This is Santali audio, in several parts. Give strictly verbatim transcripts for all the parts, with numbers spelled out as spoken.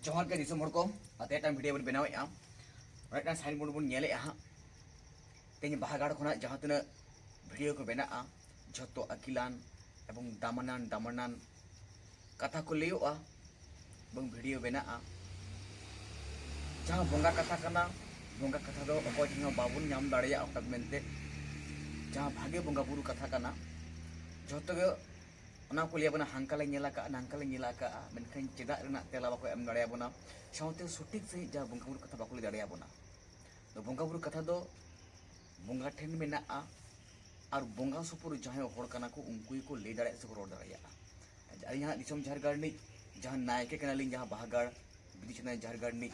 ᱡᱚᱦᱟᱨ ᱜᱮ ᱫᱤᱥᱚᱢ ᱦᱚᱲ ᱠᱚ, ᱟᱨ ᱛᱮᱦᱮᱧ ᱢᱤᱫᱴᱟᱝ ᱵᱷᱤᱰᱤᱭᱳ ᱵᱚᱱ ᱵᱮᱱᱟᱣᱮᱫᱼᱟ᱾ ᱚᱸᱰᱮ ᱢᱤᱫᱴᱟᱝ ᱥᱟᱭᱤᱱ ᱵᱳᱨᱰ ᱵᱚᱱ ᱧᱮᱞᱮᱫᱼᱟ ᱦᱟᱸᱜ᱾ ᱛᱮᱦᱮᱧ ᱵᱟᱦᱟ ᱜᱟᱲ ᱠᱷᱚᱱᱟᱜ ᱡᱟᱦᱟᱸ ᱛᱤᱱᱟᱹᱜ ᱵᱷᱤᱰᱤᱭᱳ ᱠᱚ ᱵᱮᱱᱟᱜᱼᱟ, ᱡᱷᱚᱛᱚ ᱟᱹᱠᱤᱞᱟᱱ ᱮᱵᱚᱝ ᱫᱟᱢᱟᱱᱟᱱ ᱫᱟᱢᱟᱱᱟᱱ ᱠᱟᱛᱷᱟ ᱠᱚ ᱞᱟᱹᱭᱚᱜᱼᱟ ᱮᱵᱚᱝ ᱵᱷᱤᱰᱤᱭᱳ ᱵᱮᱱᱟᱜᱼᱟ᱾ ᱡᱟᱦᱟᱸ ᱵᱚᱸᱜᱟ ᱠᱟᱛᱷᱟ ᱠᱟᱱᱟ, ᱵᱚᱸᱜᱟ ᱠᱟᱛᱷᱟ ᱫᱚ ᱚᱠᱚᱭ ᱴᱷᱮᱱ ᱦᱚᱸ ᱵᱟᱵᱚᱱ ᱧᱟᱢ ᱫᱟᱲᱮᱭᱟᱜᱼᱟ ᱦᱚᱴᱟᱛ ᱢᱮᱱᱛᱮ᱾ ᱡᱟᱦᱟᱸ ᱵᱷᱟᱜᱮ ᱵᱚᱸᱜᱟ ᱵᱩᱨᱩ ᱠᱟᱛᱷᱟ ᱠᱟᱱᱟ, ᱡᱷᱚᱛᱚ ᱜᱮ ᱚᱱᱟ ᱠᱚ ᱞᱟᱹᱭ ᱟᱵᱚᱱᱟ, ᱦᱟᱱᱠᱟ ᱞᱮ ᱧᱮᱞ ᱟᱠᱟᱫᱼᱟ, ᱱᱟᱝᱠᱟ ᱞᱮ ᱧᱮᱞ ᱟᱠᱟᱫᱼᱟ, ᱢᱮᱱᱠᱷᱟᱱ ᱪᱮᱫᱟᱜ ᱨᱮᱱᱟᱜ ᱛᱮᱞᱟ ᱵᱟᱠᱚ ᱮᱢ ᱫᱟᱲᱮᱭᱟᱵᱚᱱᱟ᱾ ᱥᱟᱶᱛᱮ ᱥᱚᱴᱷᱤᱠ ᱥᱟᱺᱦᱤᱡ ᱡᱟᱦᱟᱸ ᱵᱚᱸᱜᱟ ᱵᱩᱨᱩ ᱠᱟᱛᱷᱟ ᱵᱟᱠᱚ ᱞᱟᱹᱭ ᱫᱟᱲᱮᱭᱟᱵᱚᱱᱟ᱾ ᱛᱚ ᱵᱚᱸᱜᱟ ᱵᱩᱨᱩ ᱠᱟᱛᱷᱟ ᱫᱚ ᱵᱚᱸᱜᱟ ᱴᱷᱮᱱ ᱢᱮᱱᱟᱜᱼᱟ, ᱟᱨ ᱵᱚᱸᱜᱟ ᱥᱩᱯᱩᱨ ᱡᱟᱦᱟᱸᱭ ᱦᱚᱲ ᱠᱟᱱᱟ ᱠᱚ, ᱩᱱᱠᱩ ᱜᱮᱠᱚ ᱞᱟᱹᱭ ᱫᱟᱲᱮᱭᱟᱜᱼᱟ ᱥᱮᱠᱚ ᱨᱚᱲ ᱫᱟᱲᱮᱭᱟᱜᱼᱟ᱾ ᱟᱹᱞᱤᱧ ᱦᱟᱸᱜ ᱫᱤᱥᱚᱢ ᱡᱷᱟᱲᱜᱟᱲ ᱨᱤᱱᱤᱡ ᱡᱟᱦᱟᱸ ᱱᱟᱭᱠᱮ ᱠᱟᱱᱟᱞᱤᱧ, ᱡᱟᱦᱟᱸ ᱵᱟᱦᱟᱜᱟᱲ ᱵᱤᱫᱩ ᱪᱟᱸᱫᱟᱱ ᱡᱷᱟᱲᱜᱟᱲ ᱨᱤᱱᱤᱡ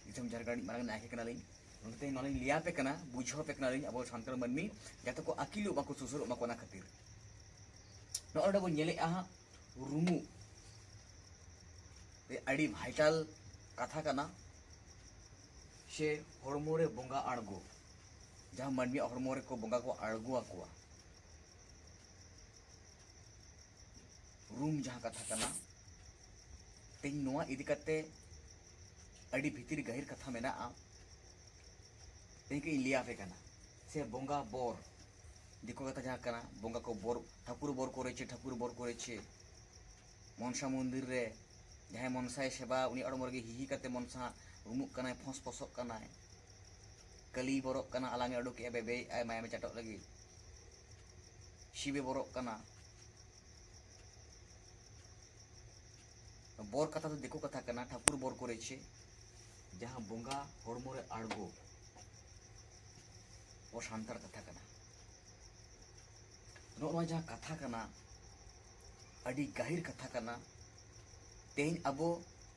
ᱫᱤᱥᱚᱢ ᱡᱷᱟᱲᱜᱟᱲ ᱨᱤᱱᱤᱡ ᱢᱟᱨᱟᱝ ᱱᱟᱭᱠᱮ ᱠᱟᱱᱟᱞᱤᱧ, ᱚᱱᱟᱛᱮ ᱱᱚᱣᱟ ᱞᱤᱧ ᱞᱟᱹᱭ ᱟᱯᱮ ᱠᱟᱱᱟ, ᱵᱩᱡᱷᱟᱹᱣ ᱟᱯᱮ ᱠᱟᱱᱟᱞᱤᱧ, ᱟᱵᱚ ᱥᱟᱱᱛᱟᱲ ᱢᱟᱹᱱᱢᱤ ᱡᱟᱛᱮ ᱠᱚ ᱟᱹᱠᱤᱞᱚᱜ ᱢᱟᱠᱚ, ᱥᱩᱥᱟᱹᱨᱚᱜ ᱢᱟᱠᱚ, ᱚᱱᱟ ᱠᱷᱟᱹᱛᱤᱨ᱾ ᱱᱚᱜᱼᱚᱭ ᱱᱚᱰᱮ ᱵᱚᱱ ᱧᱮᱞᱮᱫᱼᱟ ᱦᱟᱸᱜ, ᱨᱩᱢᱩᱜ ᱨᱮ ᱟᱹᱰᱤ ᱵᱷᱟᱭᱴᱟᱞ ᱠᱟᱛᱷᱟ ᱠᱟᱱᱟ, ᱥᱮ ᱦᱚᱲᱢᱚ ᱨᱮ ᱵᱚᱸᱜᱟ ᱟᱬᱜᱚ, ᱡᱟᱦᱟᱸ ᱢᱟᱹᱱᱢᱤᱭᱟᱜ ᱦᱚᱲᱢᱚ ᱨᱮᱠᱚ ᱵᱚᱸᱜᱟ ᱠᱚ ᱟᱬᱜᱚ ᱟᱠᱚᱣᱟ, ᱨᱩᱢ ᱡᱟᱦᱟᱸ ᱠᱟᱛᱷᱟ ᱠᱟᱱᱟ, ᱛᱮᱦᱮᱧ ᱱᱚᱣᱟ ᱤᱫᱤ ᱠᱟᱛᱮ ᱟᱹᱰᱤ ᱵᱷᱤᱛᱤᱨ ᱜᱟᱹᱦᱤᱨ ᱠᱟᱛᱷᱟ ᱢᱮᱱᱟᱜᱼᱟ᱾ ᱛᱮᱦᱮᱧ ᱠᱟᱹᱡ ᱞᱟᱹᱭ ᱟᱯᱮ ᱠᱟᱱᱟ, ᱥᱮ ᱵᱚᱸᱜᱟ ᱵᱚᱨ, ᱫᱤᱠᱩ ᱠᱟᱛᱷᱟ ᱡᱟᱦᱟᱸ ᱠᱟᱱᱟ, ᱵᱚᱸᱜᱟ ᱠᱚ ᱵᱚᱨ, ᱴᱷᱟᱹᱠᱩᱨ ᱵᱚᱨ ᱠᱚᱨᱮᱪᱷᱮ, ᱴᱷᱟᱹᱠᱩᱨ ᱵᱚᱨ ᱠᱚᱨᱮᱪᱷᱮ, ᱢᱚᱱᱥᱟ ᱢᱚᱱᱫᱤᱨ ᱨᱮ ᱡᱟᱦᱟᱸᱭ ᱢᱚᱱᱥᱟᱭ ᱥᱮᱵᱟ, ᱩᱱᱤ ᱦᱚᱲᱢᱚ ᱨᱮᱜᱮ ᱦᱤᱦᱤ ᱠᱟᱛᱮ ᱢᱚᱱᱥᱟ ᱨᱩᱢᱩᱜ ᱠᱟᱱᱟᱭ, ᱯᱷᱚᱥ ᱯᱷᱚᱥᱚᱜ ᱠᱟᱱᱟᱭ, ᱠᱟᱹᱞᱤᱭ ᱵᱚᱨᱚᱜ ᱠᱟᱱᱟ, ᱟᱞᱟᱝ ᱮ ᱩᱰᱩᱠᱮᱜᱼᱟ ᱵᱮᱵᱮᱭᱮᱜᱼᱟᱭ ᱢᱟᱭᱟᱢᱮ ᱪᱟᱴᱚᱜ ᱞᱟᱹᱜᱤᱫ, ᱥᱤᱵᱮ ᱵᱚᱨᱚᱜ ᱠᱟᱱᱟ᱾ ᱵᱚᱨ ᱠᱟᱛᱷᱟ ᱫᱚ ᱫᱤᱠᱩ ᱠᱟᱛᱷᱟ ᱠᱟᱱᱟ, ᱴᱷᱟᱹᱠᱩᱨ ᱵᱚᱨ ᱠᱚᱨᱮᱪᱷᱮ, ᱡᱟᱦᱟᱸ ᱵᱚᱸᱜᱟ ᱦᱚᱲᱢᱚ ᱨᱮ ᱟᱬᱜᱚ, ᱟᱵᱚ ᱥᱟᱱᱛᱟᱲ ᱠᱟᱛᱷᱟ ᱠᱟᱱᱟ᱾ ᱱᱚᱜᱼᱚ ᱱᱚᱣᱟ ᱡᱟᱦᱟᱸ ᱠᱟᱛᱷᱟ ᱠᱟᱱᱟ, ᱟᱹᱰᱤ ᱜᱟᱹᱦᱤᱨ ᱠᱟᱛᱷᱟ ᱠᱟᱱᱟ᱾ ᱛᱮᱦᱮᱧ ᱟᱵᱚ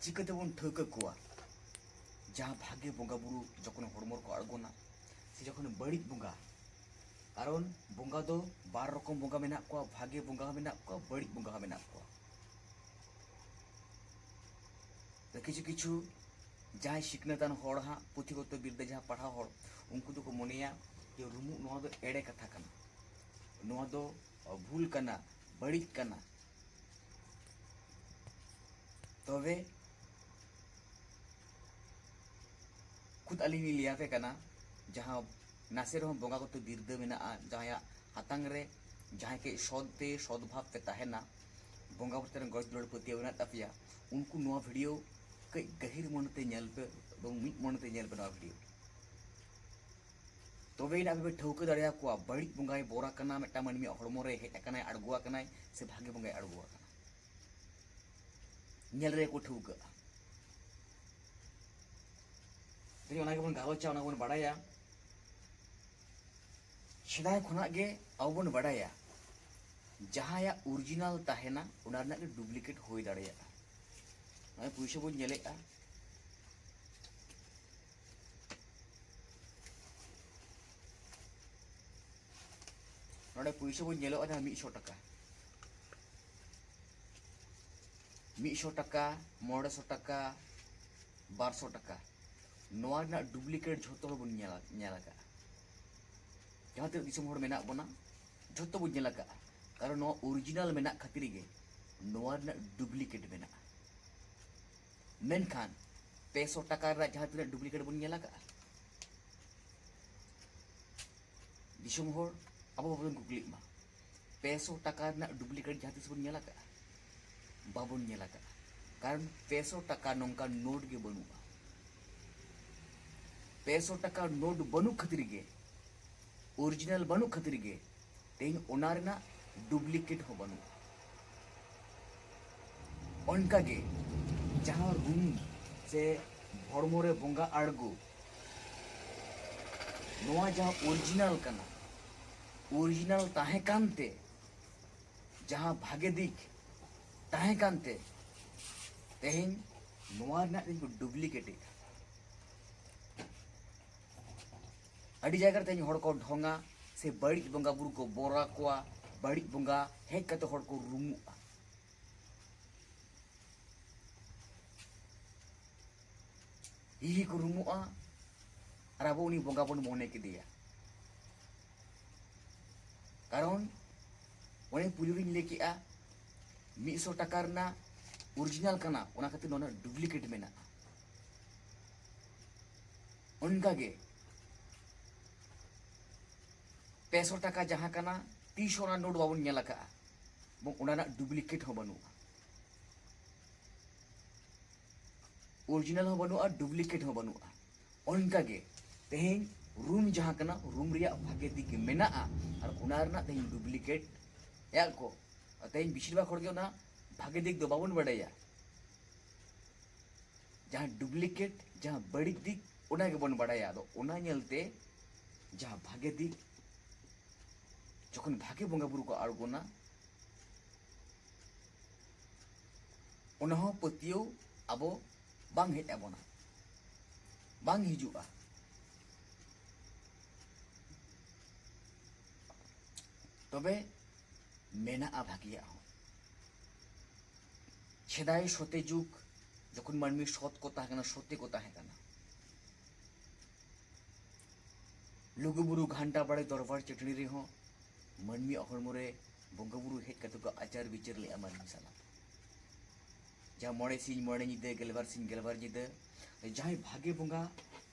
ᱪᱤᱠᱟᱹ ᱛᱮᱵᱚᱱ ᱴᱷᱟᱹᱣᱠᱟᱹ ᱠᱚᱣᱟ, ᱡᱟᱦᱟᱸ ᱵᱷᱟᱜᱮ ᱵᱚᱸᱜᱟ ᱵᱩᱨᱩ ᱡᱚᱠᱷᱚᱱ ᱦᱚᱲᱢᱚ ᱨᱮᱠᱚ ᱟᱬᱜᱚᱱᱟ, ᱥᱮ ᱡᱚᱠᱷᱚᱱ ᱵᱟᱹᱲᱤᱡ ᱵᱚᱸᱜᱟ? ᱠᱟᱨᱚᱱ ᱵᱚᱸᱜᱟ ᱫᱚ ᱵᱟᱨ ᱨᱚᱠᱚᱢ ᱵᱚᱸᱜᱟ ᱢᱮᱱᱟᱜ ᱠᱚᱣᱟ, ᱵᱷᱟᱜᱮ ᱵᱚᱸᱜᱟ ᱦᱚᱸ ᱢᱮᱱᱟᱜ ᱠᱚᱣᱟ, ᱵᱟᱹᱲᱤᱡ ᱵᱚᱸᱜᱟ ᱦᱚᱸ ᱢᱮᱱᱟᱜ ᱠᱚᱣᱟ᱾ ᱛᱚ ᱠᱤᱪᱷᱩ ᱠᱤᱪᱷᱩ ᱡᱟᱦᱟᱸᱭ ᱥᱤᱠᱷᱱᱟᱹᱛᱟᱱ ᱦᱚᱲ ᱦᱟᱸᱜ, ᱯᱩᱛᱷᱤᱜᱚᱛᱚ ᱵᱤᱨᱫᱟᱹ ᱡᱟᱦᱟᱸ ᱯᱟᱲᱦᱟᱣ ᱦᱚᱲ, ᱩᱱᱠᱩ ᱫᱚᱠᱚ ᱢᱚᱱᱮᱭᱟ ᱡᱮ ᱨᱩᱢᱩᱜ ᱱᱚᱣᱟ ᱫᱚ ᱮᱲᱮ ᱠᱟᱛᱷᱟ ᱠᱟᱱᱟ, ᱱᱚᱣᱟ ᱫᱚ ᱵᱷᱩᱞ ᱠᱟᱱᱟ, ᱵᱟᱹᱲᱤᱡ ᱠᱟᱱᱟ᱾ ᱛᱚᱵᱮ ᱠᱷᱩᱫ ᱟᱹᱞᱤᱧ ᱞᱤᱧ ᱞᱟᱹᱭ ᱟᱯᱮ ᱠᱟᱱᱟ, ᱡᱟᱦᱟᱸ ᱱᱟᱥᱮ ᱨᱮᱦᱚᱸ ᱵᱚᱸᱜᱟ ᱠᱚᱛᱮ ᱵᱤᱨᱫᱟᱹ ᱢᱮᱱᱟᱜᱼᱟ, ᱡᱟᱦᱟᱸᱭᱟᱜ ᱦᱟᱛᱟᱝ ᱨᱮ ᱡᱟᱦᱟᱸᱭ ᱠᱟᱹᱡ ᱥᱚᱛ ᱛᱮ ᱥᱚᱛ ᱵᱷᱟᱵᱽ ᱛᱮ ᱛᱟᱦᱮᱱᱟ, ᱵᱚᱸᱜᱟ ᱵᱩᱨᱩ ᱪᱮᱛᱟᱱ ᱨᱮ ᱜᱚᱨᱚᱡᱽ ᱫᱩᱞᱟᱹᱲ ᱯᱟᱹᱛᱭᱟᱹᱣ ᱢᱮᱱᱟᱜ ᱛᱟᱯᱮᱭᱟ, ᱩᱱᱠᱩ ᱱᱚᱣᱟ ᱵᱷᱤᱰᱤᱭᱳ ᱠᱟᱹᱡ ᱜᱟᱹᱦᱤᱨ ᱢᱚᱱᱮᱛᱮ ᱧᱮᱞ ᱯᱮ ᱮᱵᱚᱝ ᱢᱤᱫ ᱢᱚᱱᱮᱛᱮ ᱧᱮᱞ ᱯᱮ ᱱᱚᱣᱟ ᱵᱷᱤᱰᱤᱭᱳ᱾ ᱛᱚᱵᱮᱭᱮᱱᱟ ᱟᱯᱮ ᱯᱮ ᱴᱷᱟᱹᱣᱠᱟᱹ ᱫᱟᱲᱮᱭᱟᱠᱚᱣᱟ ᱵᱟᱹᱲᱤᱡ ᱵᱚᱸᱜᱟᱭ ᱵᱚᱨ ᱟᱠᱟᱱᱟ, ᱢᱤᱫᱴᱟᱝ ᱢᱟᱹᱱᱢᱤᱭᱟᱜ ᱦᱚᱲᱢᱚ ᱨᱮ ᱦᱮᱡ ᱟᱠᱟᱱᱟᱭ, ᱟᱬᱜᱚ ᱟᱠᱟᱱᱟᱭ, ᱥᱮ ᱵᱷᱟᱜᱮ ᱵᱚᱸᱜᱟᱭ ᱟᱬᱜᱚ ᱟᱠᱟᱱᱟ, ᱧᱮᱞ ᱨᱮᱜᱮ ᱠᱚ ᱴᱷᱟᱹᱣᱠᱟᱹᱜᱼᱟ᱾ ᱛᱮᱦᱮᱧ ᱚᱱᱟ ᱜᱮᱵᱚᱱ ᱜᱟᱞᱚᱪᱟ, ᱚᱱᱟ ᱜᱮᱵᱚᱱ ᱵᱟᱲᱟᱭᱟ᱾ ᱥᱮᱫᱟᱭ ᱠᱷᱚᱱᱟᱜ ᱜᱮ ᱟᱵᱚ ᱵᱚᱱ ᱵᱟᱲᱟᱭᱟ, ᱡᱟᱦᱟᱸᱭᱟᱜ ᱚᱨᱤᱡᱤᱱᱟᱞ ᱛᱟᱦᱮᱱᱟ, ᱚᱱᱟ ᱨᱮᱱᱟᱜ ᱜᱮ ᱰᱩᱯᱞᱤᱠᱮᱴ ᱦᱩᱭ ᱫᱟᱲᱮᱭᱟᱜᱼᱟ᱾ ᱱᱚᱜᱼᱚᱭ ᱯᱩᱭᱥᱟᱹ ᱵᱚᱱ ᱧᱮᱞᱮᱫᱼᱟ, ᱱᱚᱰᱮ ᱯᱩᱭᱥᱟᱹ ᱵᱚᱱ ᱧᱮᱞᱚᱜᱼᱟ ᱡᱟᱦᱟᱸ ᱢᱤᱫ ᱥᱚ ᱴᱟᱠᱟ, ᱢᱤᱫ ᱥᱚ ᱴᱟᱠᱟ, ᱢᱚᱬᱮ ᱥᱚ ᱴᱟᱠᱟ, ᱵᱟᱨ ᱥᱚ ᱴᱟᱠᱟ, ᱱᱚᱣᱟ ᱨᱮᱱᱟᱜ ᱰᱩᱯᱞᱤᱠᱮᱴ ᱡᱷᱚᱛᱚ ᱦᱚᱲ ᱵᱚᱱ ᱧᱮᱞ, ᱧᱮᱞ ᱟᱠᱟᱫᱼᱟ᱾ ᱡᱟᱦᱟᱸ ᱛᱤᱱᱟᱹᱜ ᱫᱤᱥᱚᱢ ᱦᱚᱲ ᱢᱮᱱᱟᱜ ᱵᱚᱱᱟ, ᱡᱷᱚᱛᱚ ᱵᱚᱱ ᱧᱮᱞ ᱟᱠᱟᱫᱼᱟ, ᱠᱟᱨᱚᱱ ᱱᱚᱣᱟ ᱚᱨᱤᱡᱤᱱᱟᱞ ᱢᱮᱱᱟᱜ ᱠᱷᱟᱹᱛᱤᱨ ᱜᱮ ᱱᱚᱣᱟ ᱨᱮᱱᱟᱜ ᱰᱩᱯᱞᱤᱠᱮᱴ ᱢᱮᱱᱟᱜᱼᱟ᱾ ᱢᱮᱱᱠᱷᱟᱱ ᱯᱮ ᱥᱚ ᱴᱟᱠᱟ ᱨᱮᱱᱟᱜ ᱡᱟᱦᱟᱸ ᱛᱤᱱᱟᱹᱜ ᱰᱩᱯᱞᱤᱠᱮᱴ ᱵᱚᱱ ᱧᱮᱞ ᱟᱠᱟᱫᱼᱟ, ᱫᱤᱥᱚᱢ ᱦᱚᱲ, ᱟᱵᱚ ᱵᱟᱵᱚᱱ ᱠᱩᱠᱞᱤᱜ ᱢᱟ, ᱯᱮ ᱥᱚ ᱴᱟᱠᱟ ᱨᱮᱱᱟᱜ ᱰᱩᱯᱞᱤᱠᱮᱴ ᱡᱟᱦᱟᱸ ᱛᱤᱥ ᱵᱚᱱ ᱧᱮᱞ ᱟᱠᱟᱫᱼᱟ? ᱵᱟᱵᱚᱱ ᱧᱮᱞ ᱟᱠᱟᱫᱼᱟ᱾ ᱠᱟᱨᱚᱱ ᱯᱮ ᱥᱚ ᱴᱟᱠᱟ ᱱᱚᱝᱠᱟᱱ ᱱᱳᱴ ᱜᱮ ᱵᱟᱹᱱᱩᱜᱼᱟ᱾ ᱯᱮ ᱥᱚ ᱴᱟᱠᱟ ᱱᱳᱴ ᱵᱟᱹᱱᱩᱜ ᱠᱷᱟᱹᱛᱤᱨ ᱜᱮ, ᱚᱨᱤᱡᱤᱱᱟᱞ ᱵᱟᱹᱱᱩᱜ ᱠᱷᱟᱹᱛᱤᱨ ᱜᱮ ᱛᱮᱦᱮᱧ ᱚᱱᱟ ᱨᱮᱱᱟᱜ ᱰᱩᱯᱞᱤᱠᱮᱴ ᱦᱚᱸ ᱵᱟᱹᱱᱩᱜᱼᱟ᱾ ᱚᱱᱠᱟᱜᱮ ᱡᱟᱦᱟᱸ ᱨᱩᱢ ᱥᱮ ᱦᱚᱲᱢᱚ ᱨᱮ ᱵᱚᱸᱜᱟ ᱟᱬᱜᱚ, ᱱᱚᱣᱟ ᱡᱟᱦᱟᱸ ᱚᱨᱤᱡᱤᱱᱟᱞ ᱠᱟᱱᱟ, ᱚᱨᱤᱡᱤᱱᱟᱞ ᱛᱟᱦᱮᱸ ᱠᱟᱱᱛᱮ, ᱡᱟᱦᱟᱸ ᱵᱷᱟᱜᱮ ᱫᱤᱠ ᱛᱟᱦᱮᱸ ᱠᱟᱱᱛᱮ, ᱛᱮᱦᱮᱧ ᱱᱚᱣᱟ ᱨᱮᱱᱟᱜ ᱛᱮᱦᱮᱧ ᱠᱚ ᱰᱩᱯᱞᱤᱠᱮᱴ ᱮᱫᱟ᱾ ᱟᱹᱰᱤ ᱡᱟᱭᱜᱟ ᱨᱮ ᱛᱮᱦᱮᱧ ᱦᱚᱲ ᱠᱚ ᱰᱷᱚᱝᱟ ᱥᱮ ᱵᱟᱹᱲᱤᱡ ᱵᱚᱸᱜᱟ ᱵᱩᱨᱩ ᱠᱚ ᱵᱚᱨᱟ ᱠᱚᱣᱟ, ᱵᱟᱹᱲᱤᱡ ᱵᱚᱸᱜᱟ ᱦᱮᱡ ᱠᱟᱛᱮ ᱦᱚᱲ ᱠᱚ ᱨᱩᱢᱩᱜᱼᱟ᱾ ᱦᱤᱦᱤ ᱠᱚ ᱨᱩᱢᱩᱜᱼᱟ, ᱟᱨ ᱟᱵᱚ ᱩᱱᱤ ᱵᱚᱸᱜᱟ ᱵᱚᱱ ᱢᱚᱱᱮ ᱠᱮᱫᱮᱭᱟ᱾ ᱠᱟᱨᱚᱱ ᱚᱱᱮ ᱯᱩᱭᱞᱩ ᱨᱤᱧ ᱞᱟᱹᱭ ᱠᱮᱜᱼᱟ, ᱢᱤᱫ ᱥᱚ ᱴᱟᱠᱟ ᱨᱮᱱᱟᱜ ᱚᱨᱤᱡᱤᱱᱟᱞ ᱠᱟᱱᱟ, ᱚᱱᱟ ᱠᱷᱟᱹᱛᱤᱨ ᱱᱚᱣᱟ ᱨᱮᱱᱟᱜ ᱰᱩᱯᱞᱤᱠᱮᱴ ᱢᱮᱱᱟᱜᱼᱟ᱾ ᱚᱱᱠᱟᱜᱮ ᱯᱮᱥᱚ ᱴᱟᱠᱟ ᱡᱟᱦᱟᱸ ᱠᱟᱱᱟ, ᱛᱤᱥ ᱦᱚᱸ ᱚᱱᱟ ᱱᱳᱴ ᱵᱟᱵᱚᱱ ᱧᱮᱞ ᱟᱠᱟᱫᱼᱟ, ᱮᱵᱚᱝ ᱚᱱᱟ ᱨᱮᱱᱟᱜ ᱰᱩᱯᱞᱤᱠᱮᱴ ᱦᱚᱸ ᱵᱟᱹᱱᱩᱜᱼᱟ᱾ ᱚᱨᱤᱡᱤᱱᱟᱞ ᱦᱚᱸ ᱵᱟᱹᱱᱩᱜᱼᱟ, ᱰᱩᱯᱞᱤᱠᱮᱴ ᱦᱚᱸ ᱵᱟᱹᱱᱩᱜᱼᱟ᱾ ᱚᱱᱠᱟᱜᱮ ᱛᱮᱦᱮᱧ ᱨᱩᱢ ᱡᱟᱦᱟᱸ ᱠᱟᱱᱟ, ᱨᱩᱢ ᱨᱮᱭᱟᱜ ᱵᱷᱟᱜᱮ ᱫᱤᱠ ᱢᱮᱱᱟᱜᱼᱟ, ᱟᱨ ᱚᱱᱟ ᱨᱮᱱᱟᱜ ᱛᱮᱦᱮᱧ ᱰᱩᱯᱞᱤᱠᱮᱴ ᱮᱫ ᱠᱚ᱾ ᱛᱮᱦᱮᱧ ᱵᱮᱥᱤᱨ ᱵᱷᱟᱜᱽ ᱦᱚᱲᱜᱮ ᱚᱱᱟ ᱵᱷᱟᱜᱮ ᱫᱤᱠ ᱫᱚ ᱵᱟᱵᱚᱱ ᱵᱟᱰᱟᱭᱟ᱾ ᱡᱟᱦᱟᱸ ᱰᱩᱯᱞᱤᱠᱮᱴ, ᱡᱟᱦᱟᱸ ᱵᱟᱹᱲᱤᱡ ᱫᱤᱠ, ᱚᱱᱟ ᱜᱮᱵᱚᱱ ᱵᱟᱰᱟᱭᱟ᱾ ᱟᱫᱚ ᱚᱱᱟ ᱧᱮᱞᱛᱮ ᱡᱟᱦᱟᱸ ᱵᱷᱟᱜᱮ ᱫᱤᱠ, ᱡᱚᱠᱷᱚᱱ ᱵᱷᱟᱜᱮ ᱵᱚᱸᱜᱟ ᱵᱩᱨᱩ ᱠᱚ ᱟᱬᱜᱚᱱᱟ, ᱚᱱᱟ ᱦᱚᱸ ᱯᱟᱹᱛᱭᱟᱹᱣ ᱟᱵᱚ ᱵᱟᱝ ᱦᱮᱡ ᱟᱵᱚᱱᱟ, ᱵᱟᱝ ᱦᱤᱡᱩᱜᱼᱟ᱾ ᱛᱚᱵᱮ ᱢᱮᱱᱟᱜᱼᱟ ᱵᱷᱟᱜᱮᱭᱟᱜ ᱦᱚᱸ᱾ ᱥᱮᱫᱟᱭ ᱥᱚᱛᱮ ᱡᱩᱜᱽ, ᱡᱚᱠᱷᱚᱱ ᱢᱟᱹᱱᱢᱤ ᱥᱚᱛ ᱠᱚ ᱛᱟᱦᱮᱸ ᱠᱟᱱᱟ, ᱥᱚᱛᱮ ᱠᱚ ᱛᱟᱦᱮᱸ ᱠᱟᱱᱟ, ᱞᱩᱜᱩᱵᱩᱨᱩ ᱜᱷᱟᱱᱴᱟ ᱵᱟᱲᱮ ᱫᱚᱨᱵᱟᱨ ᱪᱟᱹᱴᱟᱹᱱᱤ ᱨᱮᱦᱚᱸ ᱢᱟᱹᱱᱢᱤᱭᱟᱜ ᱦᱚᱲᱢᱚ ᱨᱮ ᱵᱚᱸᱜᱟᱼᱵᱩᱨᱩ ᱦᱮᱡ ᱠᱟᱛᱮ ᱠᱚ ᱟᱪᱟᱨ ᱵᱤᱪᱟᱹᱨ ᱞᱮᱫᱼᱟ ᱢᱟᱹᱱᱢᱤ ᱥᱟᱞᱟᱜ᱾ ᱡᱟᱦᱟᱸ ᱢᱚᱬᱮ ᱥᱤᱧ ᱢᱚᱬᱮ ᱧᱤᱫᱟᱹ, ᱜᱮᱞᱵᱟᱨ ᱥᱤᱧ ᱜᱮᱞᱵᱟᱨ ᱧᱤᱫᱟᱹ, ᱡᱟᱦᱟᱸᱭ ᱵᱷᱟᱜᱮ ᱵᱚᱸᱜᱟ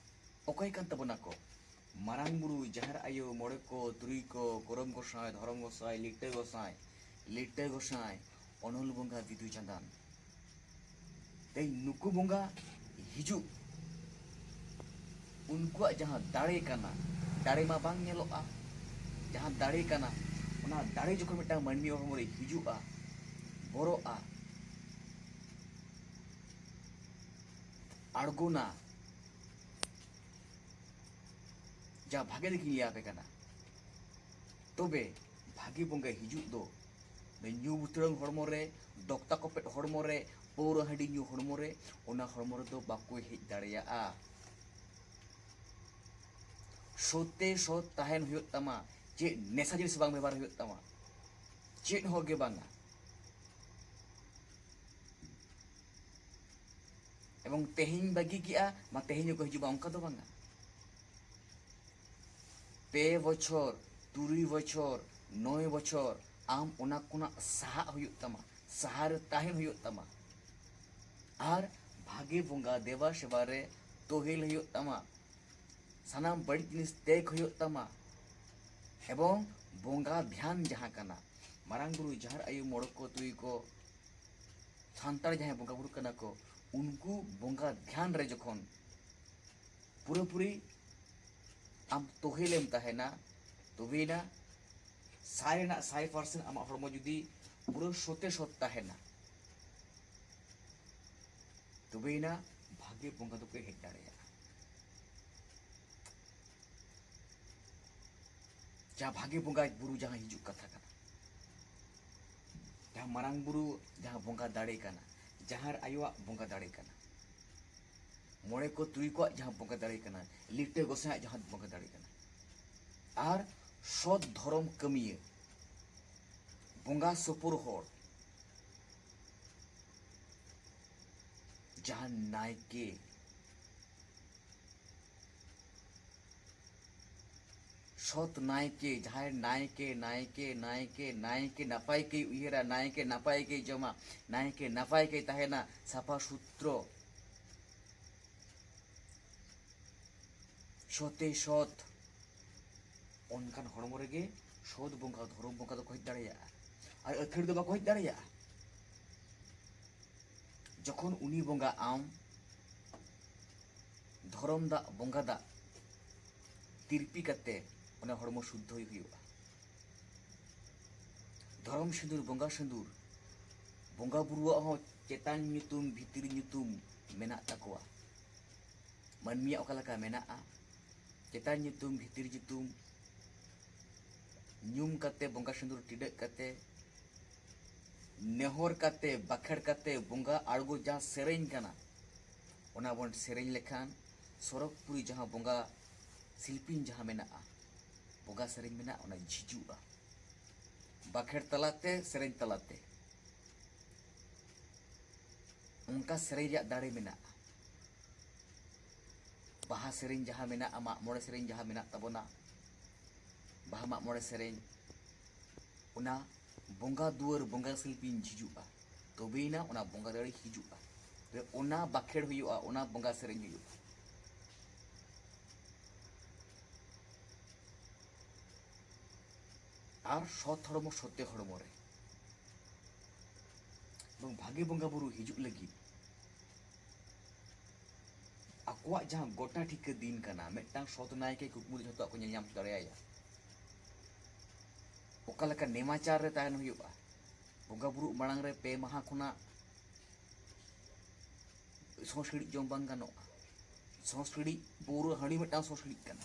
ᱚᱠᱚᱭ ᱠᱟᱱ ᱛᱟᱵᱚᱱᱟ ᱠᱚ? ᱢᱟᱨᱟᱝ ᱵᱩᱨᱩ, ᱡᱟᱦᱮᱨ ᱟᱭᱳ, ᱢᱚᱬᱮ ᱠᱚ, ᱛᱩᱨᱩᱭ ᱠᱚ, ᱠᱚᱨᱚᱢ ᱜᱚᱸᱥᱟᱭ, ᱫᱷᱚᱨᱚᱢ ᱜᱚᱸᱥᱟᱭ, ᱞᱤᱴᱟᱹ ᱜᱚᱸᱥᱟᱭ, ᱞᱤᱴᱟᱹ ᱜᱚᱸᱥᱟᱭ, ᱚᱱᱚᱞ ᱵᱚᱸᱜᱟ, ᱵᱤᱫᱩ ᱪᱟᱸᱫᱟᱱ᱾ ᱛᱮᱦᱮᱧ ᱱᱩᱠᱩ ᱵᱚᱸᱜᱟ ᱦᱤᱡᱩᱜ, ᱩᱱᱠᱩᱣᱟᱜ ᱡᱟᱦᱟᱸ ᱫᱟᱲᱮ ᱠᱟᱱᱟ, ᱫᱟᱲᱮ ᱢᱟ ᱵᱟᱝ ᱧᱮᱞᱚᱜᱼᱟ, ᱡᱟᱦᱟᱸ ᱫᱟᱲᱮ ᱠᱟᱱᱟ, ᱚᱱᱟ ᱫᱟᱲᱮ ᱡᱚᱠᱷᱚᱱ ᱢᱤᱫᱴᱟᱝ ᱢᱟᱹᱱᱢᱤ ᱦᱚᱲᱢᱚ ᱨᱮ ᱦᱤᱡᱩᱜᱼᱟ, ᱵᱚᱨᱚᱜᱼᱟ, ᱟᱬᱜᱚᱱᱟ, ᱡᱟ ᱵᱷᱟᱜᱮ ᱫᱤᱠ ᱤᱧ ᱞᱟᱹᱭ ᱟᱯᱮ ᱠᱟᱱᱟ᱾ ᱛᱚᱵᱮ ᱵᱷᱟᱜᱮ ᱵᱚᱸᱜᱟ ᱦᱤᱡᱩᱜ ᱫᱚ, ᱧᱩ ᱵᱩᱛᱲᱟᱹᱝ ᱦᱚᱲᱢᱚ ᱨᱮ, ᱫᱚᱠᱛᱟ ᱠᱚᱯᱮᱫ ᱦᱚᱲᱢᱚ ᱨᱮ, ᱯᱟᱹᱣᱨᱟᱹ ᱦᱟᱺᱰᱤ ᱧᱩ ᱦᱚᱲᱢᱚ ᱨᱮ, ᱚᱱᱟ ᱦᱚᱲᱢᱚ ᱨᱮᱫᱚ ᱵᱟᱠᱚ ᱦᱮᱡ ᱫᱟᱲᱮᱭᱟᱜᱼᱟ᱾ ᱥᱚᱛᱮ ᱥᱚᱛ ᱛᱟᱦᱮᱱ ᱦᱩᱭᱩᱜ ᱛᱟᱢᱟ, ᱪᱮᱫ ᱱᱮᱥᱟ ᱡᱤᱱᱤᱥ ᱵᱟᱝ ᱵᱮᱵᱚᱦᱟᱨ ᱦᱩᱭᱩᱜ ᱛᱟᱢᱟ, ᱪᱮᱫ ᱦᱚᱸ ᱜᱮ ᱵᱟᱝᱟ᱾ ᱮᱵᱚᱝ ᱛᱮᱦᱮᱧ ᱵᱟᱹᱜᱤ ᱠᱮᱜᱼᱟ, ᱢᱟ ᱛᱮᱦᱮᱧ ᱦᱚᱸᱠᱚ ᱦᱤᱡᱩᱜᱼᱟ, ᱚᱱᱠᱟ ᱫᱚ ᱵᱟᱝᱟ᱾ ᱯᱮ ᱵᱚᱪᱷᱚᱨ, ᱛᱩᱨᱩᱭ ᱵᱚᱪᱷᱚᱨ, ᱱᱚᱭ ᱵᱚᱪᱷᱚᱨ ᱟᱢ ᱚᱱᱟ ᱠᱷᱚᱱᱟᱜ ᱥᱟᱦᱟᱜ ᱦᱩᱭᱩᱜ ᱛᱟᱢᱟ, ᱥᱟᱦᱟ ᱨᱮ ᱛᱟᱦᱮᱱ ᱦᱩᱭᱩᱜ ᱛᱟᱢᱟ᱾ ᱟᱨ ᱵᱷᱟᱜᱮ ᱵᱚᱸᱜᱟ ᱫᱮᱵᱟ ᱥᱮᱵᱟ ᱨᱮ ᱛᱚᱦᱮᱞ ᱦᱩᱭᱩᱜ ᱛᱟᱢᱟ᱾ ᱥᱟᱱᱟᱢ ᱵᱟᱹᱲᱤᱡ ᱡᱤᱱᱤᱥ ᱛᱮᱭ ᱦᱩᱭᱩᱜ ᱛᱟᱢᱟ᱾ ᱮᱵᱚᱝ ᱵᱚᱸᱜᱟ ᱫᱷᱭᱟᱱ ᱡᱟᱦᱟᱸ ᱠᱟᱱᱟ, ᱢᱟᱨᱟᱝ ᱵᱩᱨᱩ, ᱡᱟᱦᱮᱨ ᱟᱭᱳ, ᱢᱚᱬᱮ ᱠᱚ, ᱛᱩᱨᱩᱭ ᱠᱚ, ᱥᱟᱱᱛᱟᱲ ᱡᱟᱦᱟᱸᱭ ᱵᱚᱸᱜᱟ ᱵᱩᱨᱩ ᱠᱟᱱᱟ ᱠᱚ, ᱩᱱᱠᱩ ᱵᱚᱸᱜᱟ ᱫᱷᱭᱟᱱ ᱨᱮ ᱡᱚᱠᱷᱚᱱ ᱯᱩᱨᱟᱹᱯᱩᱨᱤ ᱟᱢ ᱛᱚᱦᱮᱞᱮᱢ ᱛᱟᱦᱮᱱᱟ, ᱛᱚᱵᱮᱭᱮᱱᱟ ᱥᱟᱭ ᱨᱮᱱᱟᱜ ᱥᱟᱭ percent ᱟᱢᱟᱜ ᱦᱚᱲᱢᱚ ᱡᱩᱫᱤ ᱯᱩᱨᱟᱹ ᱥᱚᱛᱮ ᱥᱚᱛ ᱛᱟᱦᱮᱱᱟ, ᱛᱚᱵᱮᱭᱮᱱᱟ ᱵᱷᱟᱜᱮ ᱵᱚᱸᱜᱟ ᱫᱚᱠᱚ ᱦᱮᱡ ᱫᱟᱲᱮᱭᱟᱜᱼᱟ᱾ ᱡᱟᱦᱟᱸ ᱵᱷᱟᱜᱮ ᱵᱚᱸᱜᱟ ᱵᱩᱨᱩ ᱡᱟᱦᱟᱸ ᱦᱤᱡᱩᱜ ᱠᱟᱛᱷᱟ ᱠᱟᱱᱟ, ᱡᱟᱦᱟᱸ ᱢᱟᱨᱟᱝ ᱵᱩᱨᱩ, ᱡᱟᱦᱟᱸ ᱵᱚᱸᱜᱟ ᱫᱟᱲᱮ ᱠᱟᱱᱟ, ᱡᱟᱦᱮᱨ ᱟᱭᱳᱣᱟᱜ ᱵᱚᱸᱜᱟ ᱫᱟᱲᱮ ᱠᱟᱱᱟ, ᱢᱚᱬᱮ ᱠᱚ ᱛᱩᱨᱩᱭ ᱠᱚᱣᱟᱜ ᱡᱟᱦᱟᱸ ᱵᱚᱸᱜᱟ ᱫᱟᱲᱮ ᱠᱟᱱᱟ, ᱞᱤᱴᱟᱹ ᱜᱚᱸᱥᱟᱭᱟᱜ ᱡᱟᱦᱟᱸ ᱵᱚᱸᱜᱟ ᱫᱟᱲᱮ ᱠᱟᱱᱟ, ᱟᱨ ᱥᱚᱛ ᱫᱷᱚᱨᱚᱢ ᱠᱟᱹᱢᱤᱭᱟᱹ, ᱵᱚᱸᱜᱟ ᱥᱩᱯᱩᱨ ᱦᱚᱲ, ᱡᱟᱦᱟᱸ ᱱᱟᱭᱠᱮ, ᱥᱚᱛ ᱱᱟᱭᱠᱮ, ᱡᱟᱦᱟᱸᱭ ᱱᱟᱭᱠᱮ, ᱱᱟᱭᱠᱮ, ᱱᱟᱭᱠᱮ, ᱱᱟᱭᱠᱮ ᱱᱟᱯᱟᱭ ᱜᱮᱭ ᱩᱭᱦᱟᱹᱨᱟ, ᱱᱟᱭᱠᱮ ᱱᱟᱯᱟᱭ ᱜᱮᱭ ᱡᱚᱢᱟ, ᱱᱟᱭᱠᱮ ᱱᱟᱯᱟᱭ ᱜᱮᱭ ᱛᱟᱦᱮᱱᱟ, ᱥᱟᱯᱷᱟ ᱥᱩᱛᱨᱚ, ᱥᱚᱛᱮ ᱥᱚᱛ, ᱚᱱᱠᱟᱱ ᱦᱚᱲᱢᱚ ᱨᱮᱜᱮ ᱥᱚᱛ ᱵᱚᱸᱜᱟ, ᱫᱷᱚᱨᱚᱢ ᱵᱚᱸᱜᱟ ᱫᱚᱠᱚ ᱦᱮᱡ ᱫᱟᱲᱮᱭᱟᱜᱼᱟ, ᱟᱨ ᱟᱹᱛᱷᱟᱹᱲ ᱫᱚ ᱵᱟᱠᱚ ᱦᱮᱡ ᱫᱟᱲᱮᱭᱟᱜᱼᱟ᱾ ᱡᱚᱠᱷᱚᱱ ᱩᱱᱤ ᱵᱚᱸᱜᱟ ᱟᱢ ᱫᱷᱚᱨᱚᱢ ᱫᱟᱜ, ᱵᱚᱸᱜᱟ ᱫᱟᱜ ᱛᱤᱨᱯᱤ ᱠᱟᱛᱮ ᱚᱱᱟ ᱦᱚᱲᱢᱚ ᱥᱩᱫᱽᱫᱷᱚᱭ ᱦᱩᱭᱩᱜᱼᱟ᱾ ᱫᱷᱚᱨᱚᱢ ᱥᱤᱸᱫᱩᱨ, ᱵᱚᱸᱜᱟ ᱥᱤᱸᱫᱩᱨ, ᱵᱚᱸᱜᱟ ᱵᱩᱨᱩᱣᱟᱜ ᱦᱚᱸ ᱪᱮᱛᱟᱱ ᱧᱩᱛᱩᱢ, ᱵᱷᱤᱛᱤᱨ ᱧᱩᱛᱩᱢ ᱢᱮᱱᱟᱜ ᱛᱟᱠᱚᱣᱟ᱾ ᱢᱟᱹᱱᱢᱤᱭᱟᱜ ᱚᱠᱟ ᱞᱮᱠᱟ ᱢᱮᱱᱟᱜᱼᱟ, ᱪᱮᱛᱟᱱ ᱧᱩᱛᱩᱢ, ᱵᱷᱤᱛᱤᱨ ᱧᱩᱛᱩᱢ, ᱧᱩᱢ ᱠᱟᱛᱮ ᱵᱚᱸᱜᱟ ᱥᱤᱸᱫᱩᱨ ᱴᱤᱰᱟᱹᱜ ᱠᱟᱛᱮ, ᱱᱮᱦᱚᱨ ᱠᱟᱛᱮ, ᱵᱟᱠᱷᱮᱲ ᱠᱟᱛᱮ ᱵᱚᱸᱜᱟ ᱟᱬᱜᱚ ᱡᱟᱦᱟᱸ ᱥᱮᱨᱮᱧ ᱠᱟᱱᱟ, ᱚᱱᱟ ᱵᱚᱱ ᱥᱮᱨᱮᱧ ᱞᱮᱠᱷᱟᱱ ᱥᱚᱨᱚᱜᱽᱯᱩᱨᱤ ᱡᱟᱦᱟᱸ ᱵᱚᱸᱜᱟ ᱥᱤᱞᱯᱤᱧ ᱡᱟᱦᱟᱸ ᱢᱮᱱᱟᱜᱼᱟ, ᱵᱚᱸᱜᱟ ᱥᱮᱨᱮᱧ ᱢᱮᱱᱟᱜᱼᱟ, ᱚᱱᱟ ᱡᱷᱤᱡᱩᱜᱼᱟ᱾ ᱵᱟᱠᱷᱮᱲ ᱛᱟᱞᱟᱛᱮ, ᱥᱮᱨᱮᱧ ᱛᱟᱞᱟᱛᱮ ᱚᱱᱠᱟ ᱥᱮᱨᱮᱧ ᱨᱮᱭᱟᱜ ᱫᱟᱲᱮ ᱢᱮᱱᱟᱜᱼᱟ᱾ ᱵᱟᱦᱟ ᱥᱮᱨᱮᱧ ᱡᱟᱦᱟᱸ ᱢᱮᱱᱟᱜᱼᱟ, ᱢᱟᱜ ᱢᱚᱬᱮ ᱥᱮᱨᱮᱧ ᱡᱟᱦᱟᱸ ᱢᱮᱱᱟᱜ ᱛᱟᱵᱚᱱᱟ, ᱵᱟᱦᱟ ᱢᱟᱜ ᱢᱚᱬᱮ ᱥᱮᱨᱮᱧ, ᱚᱱᱟ ᱵᱚᱸᱜᱟ ᱫᱩᱣᱟᱹᱨ, ᱵᱚᱸᱜᱟ ᱥᱤᱞᱯᱤᱧ ᱡᱷᱤᱡᱩᱜᱼᱟ, ᱛᱚᱵᱮᱭᱮᱱᱟ ᱚᱱᱟ ᱵᱚᱸᱜᱟ ᱫᱟᱲᱮ ᱦᱤᱡᱩᱜᱼᱟ᱾ ᱛᱚᱵᱮ ᱚᱱᱟ ᱵᱟᱠᱷᱮᱲ ᱦᱩᱭᱩᱜᱼᱟ, ᱚᱱᱟ ᱵᱚᱸᱜᱟ ᱥᱮᱨᱮᱧ ᱦᱩᱭᱩᱜᱼᱟ᱾ ᱟᱨ ᱥᱚᱛ ᱦᱚᱲᱢᱚ ᱥᱚᱛᱮ ᱦᱚᱲᱢᱚ ᱨᱮ᱾ ᱮᱵᱚᱝ ᱵᱷᱟᱜᱮ ᱵᱚᱸᱜᱟ ᱵᱩᱨᱩ ᱦᱤᱡᱩᱜ ᱞᱟᱹᱜᱤᱫ ᱟᱠᱚᱣᱟᱜ ᱡᱟᱦᱟᱸ ᱜᱚᱴᱟ ᱴᱷᱤᱠᱟᱹ ᱫᱤᱱ ᱠᱟᱱᱟ, ᱢᱤᱫᱴᱟᱝ ᱥᱚᱛ ᱱᱟᱭᱠᱮ ᱠᱩᱠᱢᱩ ᱨᱮ ᱡᱷᱚᱛᱚᱣᱟᱜ ᱠᱚ ᱧᱮᱞ ᱧᱟᱢ ᱦᱚᱪᱚ ᱫᱟᱲᱮᱭᱟᱭᱟ᱾ ᱚᱠᱟ ᱞᱮᱠᱟ ᱱᱮᱢᱟᱪᱟᱨ ᱨᱮ ᱛᱟᱦᱮᱱ ᱦᱩᱭᱩᱜᱼᱟ, ᱵᱚᱸᱜᱟ ᱵᱩᱨᱩ ᱢᱟᱲᱟᱝ ᱨᱮ ᱯᱮ ᱢᱟᱦᱟ ᱠᱷᱚᱱᱟᱜ ᱥᱚᱸᱥᱠᱨᱤᱛ ᱡᱚᱢ ᱵᱟᱝ ᱜᱟᱱᱚᱜᱼᱟ᱾ ᱥᱚᱸᱥᱠᱨᱤᱛ ᱯᱟᱹᱣᱨᱟᱹ ᱦᱟᱺᱰᱤ ᱢᱤᱫᱴᱟᱝ ᱥᱚᱸᱥᱠᱨᱤᱛ ᱠᱟᱱᱟ᱾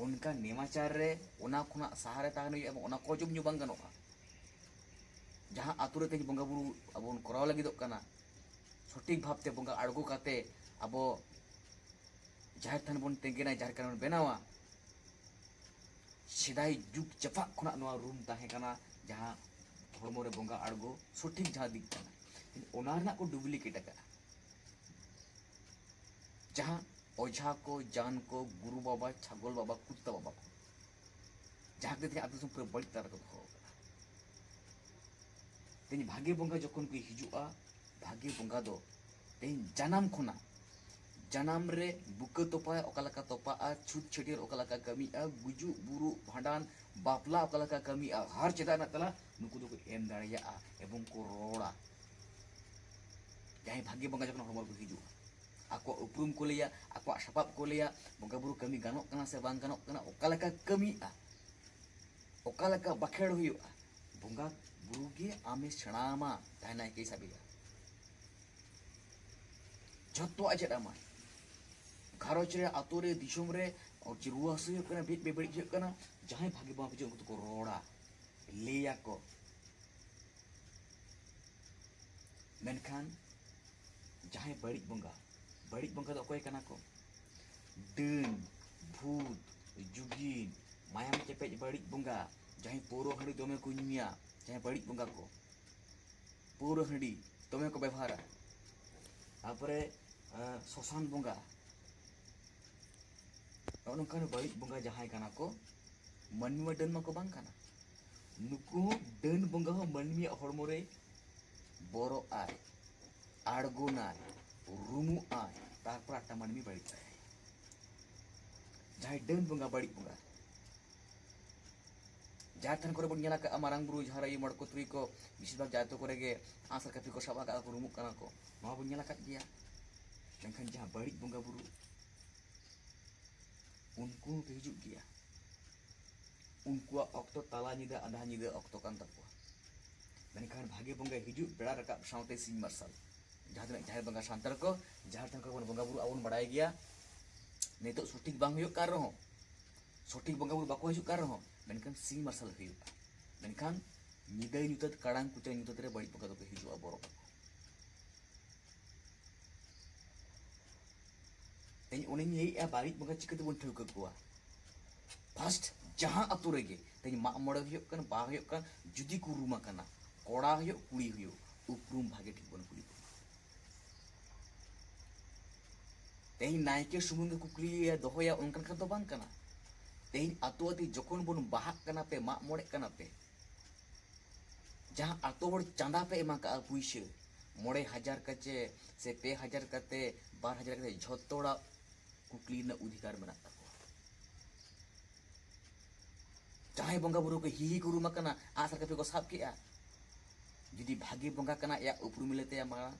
ᱚᱱᱠᱟ ᱱᱮᱢᱟᱪᱟᱨ ᱨᱮ ᱚᱱᱟ ᱠᱷᱚᱱᱟᱜ ᱥᱟᱦᱟᱨᱮ ᱛᱟᱦᱮᱱ ᱦᱩᱭᱩᱜᱼᱟ ᱮᱵᱚᱝ ᱚᱱᱟ ᱠᱚ ᱡᱚᱢ ᱧᱩ ᱵᱟᱝ ᱜᱟᱱᱚᱜᱼᱟ᱾ ᱡᱟᱦᱟᱸ ᱟᱛᱳ ᱨᱮ ᱛᱮᱦᱮᱧ ᱵᱚᱸᱜᱟ ᱵᱩᱨᱩ ᱟᱵᱚ ᱵᱚᱱ ᱠᱚᱨᱟᱣ ᱞᱟᱹᱜᱤᱫᱚᱜ ᱠᱟᱱᱟ, ᱥᱚᱴᱷᱤᱠ ᱵᱷᱟᱵᱽᱛᱮ ᱵᱚᱸᱜᱟ ᱟᱬᱜᱚ ᱠᱟᱛᱮ ᱟᱵᱚ ᱡᱟᱦᱮᱨ ᱛᱷᱟᱱ ᱵᱚᱱ ᱛᱮᱸᱜᱮᱱᱟ, ᱡᱟᱦᱮᱨ ᱛᱷᱟᱱ ᱵᱚᱱ ᱵᱮᱱᱟᱣᱟ, ᱥᱮᱫᱟᱭ ᱡᱩᱜᱽ ᱡᱟᱯᱟᱜ ᱠᱷᱚᱱᱟᱜ ᱱᱚᱣᱟ ᱨᱩᱢ ᱛᱟᱦᱮᱸ ᱠᱟᱱᱟ, ᱡᱟᱦᱟᱸ ᱦᱚᱲᱢᱚ ᱨᱮ ᱵᱚᱸᱜᱟ ᱟᱬᱜᱚ ᱥᱚᱴᱷᱤᱠ ᱡᱟᱦᱟᱸ ᱫᱤᱠ ᱠᱟᱱᱟ, ᱚᱱᱟ ᱨᱮᱱᱟᱜ ᱠᱚ ᱰᱩᱯᱞᱤᱠᱮᱴ ᱟᱠᱟᱫᱼᱟ᱾ ᱡᱟᱦᱟᱸ ᱚᱡᱷᱟ ᱠᱚ, ᱡᱟᱱ ᱠᱚ, ᱜᱩᱨᱩ ᱵᱟᱵᱟ, ᱪᱷᱟᱜᱚᱞ ᱵᱟᱵᱟ, ᱠᱩᱛᱛᱟ ᱵᱟᱵᱟ ᱠᱚ, ᱡᱟᱦᱟᱸ ᱠᱷᱟᱹᱛᱤᱨ ᱛᱮ ᱟᱹᱛᱩ ᱫᱤᱥᱚᱢ ᱯᱩᱨᱟᱹ ᱵᱟᱹᱲᱤᱡ ᱛᱟᱞᱟ ᱨᱮᱠᱚ ᱫᱚᱦᱚ ᱟᱠᱟᱫᱟ᱾ ᱛᱮᱦᱮᱧ ᱵᱷᱟᱜᱮ ᱵᱚᱸᱜᱟ ᱡᱚᱠᱷᱚᱱ ᱠᱚ ᱦᱤᱡᱩᱜᱼᱟ, ᱵᱷᱟᱜᱮ ᱵᱚᱸᱜᱟ ᱫᱚ ᱛᱮᱦᱮᱧ ᱡᱟᱱᱟᱢ ᱠᱷᱚᱱᱟᱜ, ᱡᱟᱱᱟᱢ ᱨᱮ ᱵᱩᱠᱟᱹ ᱛᱚᱯᱟ ᱚᱠᱟ ᱞᱮᱠᱟ ᱛᱚᱯᱟᱜᱼᱟ, ᱪᱷᱩᱛ ᱪᱷᱟᱹᱴᱭᱟᱹᱨ ᱚᱠᱟ ᱞᱮᱠᱟ ᱠᱟᱹᱢᱤᱜᱼᱟ, ᱜᱩᱡᱩᱜ ᱵᱩᱨᱩᱜ ᱵᱷᱟᱸᱰᱟᱱ ᱵᱟᱯᱞᱟ ᱚᱠᱟ ᱞᱮᱠᱟ ᱠᱟᱹᱢᱤᱜᱼᱟ, ᱦᱟᱨ ᱪᱮᱫᱟᱜ ᱨᱮᱱᱟᱜ ᱛᱟᱞᱟ ᱱᱩᱠᱩ ᱫᱚᱠᱚ ᱮᱢ ᱫᱟᱲᱮᱭᱟᱜᱼᱟ ᱮᱵᱚᱝ ᱠᱚ ᱨᱚᱲᱟ᱾ ᱡᱟᱦᱟᱸᱭ ᱵᱷᱟᱜᱮ ᱵᱚᱸᱜᱟ ᱡᱚᱠᱷᱚᱱ ᱦᱚᱲᱢᱚ ᱨᱮᱠᱚ ᱦᱤᱡᱩᱜᱼᱟ, ᱟᱠᱚᱣᱟᱜ ᱩᱯᱨᱩᱢ ᱠᱚ ᱞᱟᱹᱭᱟ, ᱟᱠᱚᱣᱟᱜ ᱥᱟᱯᱟᱵ ᱠᱚ ᱞᱟᱹᱭᱟ, ᱵᱚᱸᱜᱟ ᱵᱩᱨᱩ ᱠᱟᱹᱢᱤ ᱜᱟᱱᱚᱜ ᱠᱟᱱᱟ ᱥᱮ ᱵᱟᱝ ᱜᱟᱱᱚᱜ ᱠᱟᱱᱟ, ᱚᱠᱟ ᱞᱮᱠᱟ ᱠᱟᱹᱢᱤᱜᱼᱟ, ᱚᱠᱟ ᱞᱮᱠᱟ ᱵᱟᱠᱷᱮᱲ ᱦᱩᱭᱩᱜᱼᱟ, ᱵᱚᱸᱜᱟ ᱵᱩᱨᱩ ᱜᱮ ᱟᱢᱮ ᱥᱮᱬᱟ ᱟᱢᱟ, ᱡᱟᱦᱟᱸᱭ ᱱᱟᱭᱠᱮᱭ ᱥᱟᱵᱮᱭᱟ᱾ ᱡᱷᱚᱛᱚᱣᱟᱜ ᱪᱮᱫ ᱟᱢᱟᱭ᱾ ᱜᱷᱟᱨᱚᱸᱡᱽ ᱨᱮ, ᱟᱛᱳ ᱨᱮ, ᱫᱤᱥᱚᱢ ᱨᱮ ᱨᱩᱣᱟᱹ ᱦᱟᱹᱥᱩ ᱦᱩᱭᱩᱜ ᱠᱟᱱᱟ, ᱵᱮᱫ ᱵᱮᱵᱟᱹᱲᱤᱡ ᱦᱩᱭᱩᱜ ᱠᱟᱱᱟ, ᱡᱟᱦᱟᱸᱭ ᱵᱷᱟᱜᱮ ᱵᱟᱝ ᱵᱩᱡᱷᱟᱹᱜ, ᱩᱱᱠᱩ ᱫᱚᱠᱚ ᱨᱚᱲᱟ, ᱞᱟᱹᱭᱟᱠᱚ᱾ ᱢᱮᱱᱠᱷᱟᱱ ᱡᱟᱦᱟᱸᱭ ᱵᱟᱹᱲᱤᱡ ᱵᱚᱸᱜᱟ, ᱵᱟᱹᱲᱤᱡ ᱵᱚᱸᱜᱟ ᱫᱚ ᱚᱠᱚᱭ ᱠᱟᱱᱟ ᱠᱚ? ᱰᱟᱹᱱ, ᱵᱷᱩᱛ, ᱡᱩᱜᱤᱱ, ᱢᱟᱭᱟᱢ ᱪᱮᱯᱮᱡ ᱵᱟᱹᱲᱤᱡ ᱵᱚᱸᱜᱟ, ᱡᱟᱦᱟᱸᱭ ᱯᱟᱹᱣᱨᱟᱹ ᱦᱟᱺᱰᱤ ᱫᱚᱢᱮ ᱠᱚ ᱧᱩᱭᱟ, ᱡᱟᱦᱟᱸᱭ ᱵᱟᱹᱲᱤᱡ ᱵᱚᱸᱜᱟ ᱠᱚ, ᱯᱟᱹᱣᱨᱟᱹ ᱦᱟᱺᱰᱤ ᱫᱚᱢᱮ ᱠᱚ ᱵᱮᱵᱚᱦᱟᱨᱟ᱾ ᱛᱟᱨᱯᱚᱨᱮ, ᱟᱸ, ᱥᱚᱥᱟᱱ ᱵᱚᱸᱜᱟ, ᱱᱚᱜᱼᱚ ᱱᱚᱝᱠᱟᱱ ᱵᱟᱹᱲᱤᱡ ᱵᱚᱸᱜᱟ ᱡᱟᱦᱟᱸᱭ ᱠᱟᱱᱟ ᱠᱚ, ᱢᱟᱹᱱᱢᱤ ᱢᱟ ᱰᱟᱹᱱ ᱢᱟᱠᱚ ᱵᱟᱝ ᱠᱟᱱᱟ, ᱱᱩᱠᱩ ᱦᱚᱸ ᱰᱟᱹᱱ ᱵᱚᱸᱜᱟ ᱦᱚᱸ ᱢᱟᱹᱱᱢᱤᱭᱟᱜ ᱦᱚᱲᱢᱚ ᱨᱮ ᱵᱚᱨᱚᱜ ᱟᱭ, ᱟᱬᱜᱚᱱᱟᱭ, ᱨᱩᱢᱩᱜ ᱟᱭ, ᱛᱟᱨᱯᱚᱨ ᱟᱴᱴᱟ ᱢᱟᱹᱱᱢᱤ ᱵᱟᱹᱲᱤᱡ ᱟᱭ᱾ ᱡᱟᱦᱟᱸᱭ ᱰᱟᱹᱱ ᱵᱚᱸᱜᱟ, ᱵᱟᱹᱲᱤᱡ ᱵᱚᱸᱜᱟ, ᱡᱟᱦᱮᱨ ᱛᱷᱟᱱ ᱠᱚᱨᱮ ᱵᱚᱱ ᱧᱮᱞ ᱟᱠᱟᱫᱼᱟ, ᱢᱟᱨᱟᱝ ᱵᱩᱨᱩ, ᱡᱟᱦᱮᱨ ᱟᱭᱳ, ᱢᱚᱬᱮ ᱠᱚ ᱛᱩᱨᱩᱭ ᱠᱚ ᱵᱮᱥᱤᱨ ᱵᱷᱟᱜᱽ ᱡᱟᱦᱮᱨ ᱠᱚᱨᱮ ᱜᱮ ᱟᱸᱜᱼᱥᱟᱨ ᱠᱟᱹᱯᱤ ᱠᱚ ᱥᱟᱵ ᱟᱠᱟᱫᱼᱟ, ᱠᱚ ᱨᱩᱢᱩᱜ ᱠᱟᱱᱟ ᱠᱚ, ᱱᱚᱣᱟ ᱵᱚᱱ ᱧᱮᱞ ᱟᱠᱟᱫ ᱜᱮᱭᱟ᱾ ᱢᱮᱱᱠᱷᱟᱱ ᱡᱟᱦᱟᱸ ᱵᱟᱹᱲᱤᱡ ᱵᱚᱸᱜᱟ ᱵᱩᱨᱩ, ᱩᱱᱠᱩ ᱦᱚᱸᱠᱚ ᱦᱤᱡᱩᱜ ᱜᱮᱭᱟ᱾ ᱩᱱᱠᱩᱣᱟᱜ ᱚᱠᱛᱚ ᱛᱟᱞᱟ ᱧᱤᱫᱟᱹ, ᱟᱫᱷᱟ ᱧᱤᱫᱟᱹ ᱚᱠᱛᱚ ᱠᱟᱱ ᱛᱟᱠᱚᱣᱟ᱾ ᱢᱮᱱᱠᱷᱟᱱ ᱵᱷᱟᱜᱮ ᱵᱚᱸᱜᱟ ᱦᱤᱡᱩᱜ ᱵᱮᱲᱟ ᱨᱟᱠᱟᱵ ᱥᱟᱶᱛᱮ ᱥᱤᱧ ᱢᱟᱨᱥᱟᱞ᱾ ᱡᱟᱦᱟᱸ ᱛᱤᱱᱟᱹᱜ ᱡᱟᱦᱮᱨ ᱵᱚᱸᱜᱟ ᱥᱟᱱᱛᱟᱲ ᱠᱚ, ᱡᱟᱦᱮᱨ ᱛᱷᱟᱱ ᱠᱚᱨᱮ ᱵᱚᱱ ᱵᱚᱸᱜᱟ ᱵᱩᱨᱩ ᱟᱵᱚᱱ ᱵᱟᱲᱟᱭ ᱜᱮᱭᱟ, ᱱᱤᱛᱚᱜ ᱥᱚᱴᱷᱤᱠ ᱵᱟᱝ ᱦᱩᱭᱩᱜ ᱠᱟᱱ ᱨᱮᱦᱚᱸ, ᱥᱚᱴᱷᱤᱠ ᱵᱚᱸᱜᱟ ᱵᱩᱨᱩ ᱵᱟᱠᱚ ᱦᱤᱡᱩᱜ ᱠᱟᱱ ᱨᱮᱦᱚᱸ, ᱢᱮᱱᱠᱷᱟᱱ ᱥᱤᱧ ᱢᱟᱨᱥᱟᱞ ᱦᱩᱭᱩᱜᱼᱟ᱾ ᱢᱮᱱᱠᱷᱟᱱ ᱧᱤᱫᱟᱹ ᱧᱩᱛᱟᱹᱛ, ᱠᱟᱲᱟᱝ ᱠᱩᱪᱟᱹ ᱧᱩᱛᱟᱹᱛ ᱨᱮ ᱵᱟᱹᱲᱤᱡ ᱵᱚᱸᱜᱟ ᱫᱚᱠᱚ ᱦᱤᱡᱩᱜᱼᱟ, ᱵᱚᱨᱚ ᱠᱟᱠᱚ᱾ ᱛᱮᱦᱮᱧ ᱚᱱᱮᱧ ᱞᱟᱹᱭᱮᱜᱼᱟ, ᱵᱟᱹᱲᱤᱡ ᱵᱚᱸᱜᱟ ᱪᱤᱠᱟᱹ ᱛᱮᱵᱚᱱ ᱴᱷᱟᱹᱣᱠᱟᱹ ᱠᱚᱣᱟ? ᱯᱷᱟᱥᱴ, ᱡᱟᱦᱟᱸ ᱟᱛᱳ ᱨᱮᱜᱮ ᱛᱮᱦᱮᱧ ᱢᱟᱜ ᱢᱚᱬᱮ ᱦᱩᱭᱩᱜ ᱠᱟᱱ, ᱵᱟᱦᱟ ᱦᱩᱭᱩᱜ ᱠᱟᱱ, ᱡᱩᱫᱤ ᱠᱚ ᱨᱩᱢ ᱟᱠᱟᱱᱟ, ᱠᱚᱲᱟ ᱦᱩᱭᱩᱜ, ᱠᱩᱲᱤ ᱦᱩᱭᱩᱜ, ᱩᱯᱨᱩᱢ ᱵᱷᱟᱜᱮ ᱴᱷᱤᱠ ᱵᱚᱱ ᱠᱩᱞᱤ ᱠᱚᱣᱟ᱾ ᱛᱮᱦᱮᱧ ᱱᱟᱭᱠᱮ ᱥᱩᱢᱩᱝ ᱜᱮ ᱠᱩᱠᱞᱤ ᱫᱚᱦᱚᱭᱟ, ᱚᱱᱠᱟᱱ ᱠᱟᱛᱷᱟ ᱫᱚ ᱵᱟᱝ ᱠᱟᱱᱟ᱾ ᱛᱮᱦᱮᱧ ᱟᱛᱳ ᱟᱛᱳ ᱡᱚᱠᱷᱚᱱ ᱵᱚᱱ ᱵᱟᱦᱟᱜ ᱠᱟᱱᱟ ᱯᱮ, ᱢᱟᱜ ᱢᱚᱬᱮᱜ ᱠᱟᱱᱟ ᱯᱮ, ᱡᱟᱦᱟᱸ ᱟᱛᱳ ᱦᱚᱲ ᱪᱟᱸᱫᱟ ᱯᱮ ᱮᱢᱟ ᱠᱟᱜᱼᱟ, ᱯᱩᱭᱥᱟᱹ ᱢᱚᱬᱮ ᱦᱟᱡᱟᱨ ᱠᱟᱛᱮ ᱥᱮ ᱯᱮ ᱦᱟᱡᱟᱨ ᱠᱟᱛᱮ, ᱵᱟᱨ ᱦᱟᱡᱟᱨ ᱠᱟᱛᱮ, ᱡᱷᱚᱛᱚ ᱦᱚᱲᱟᱜ ᱠᱩᱠᱞᱤ ᱨᱮᱱᱟᱜ ᱚᱫᱷᱤᱠᱟᱨ ᱢᱮᱱᱟᱜ ᱛᱟᱠᱚᱣᱟ᱾ ᱡᱟᱦᱟᱸᱭ ᱵᱚᱸᱜᱟ ᱵᱩᱨᱩ ᱠᱚ ᱦᱤᱦᱤ ᱠᱚ ᱨᱩᱢ ᱟᱠᱟᱱᱟ, ᱟᱸᱜᱼᱥᱟᱨ ᱠᱟᱹᱯᱤ ᱠᱚ ᱥᱟᱵ ᱠᱮᱜᱼᱟ, ᱡᱩᱫᱤ ᱵᱷᱟᱜᱮ ᱵᱚᱸᱜᱟ ᱠᱟᱱᱟᱭ, ᱟᱭᱟᱜ ᱩᱯᱨᱩᱢ ᱞᱟᱹᱭ ᱛᱟᱭᱟ ᱢᱟᱲᱟᱝ᱾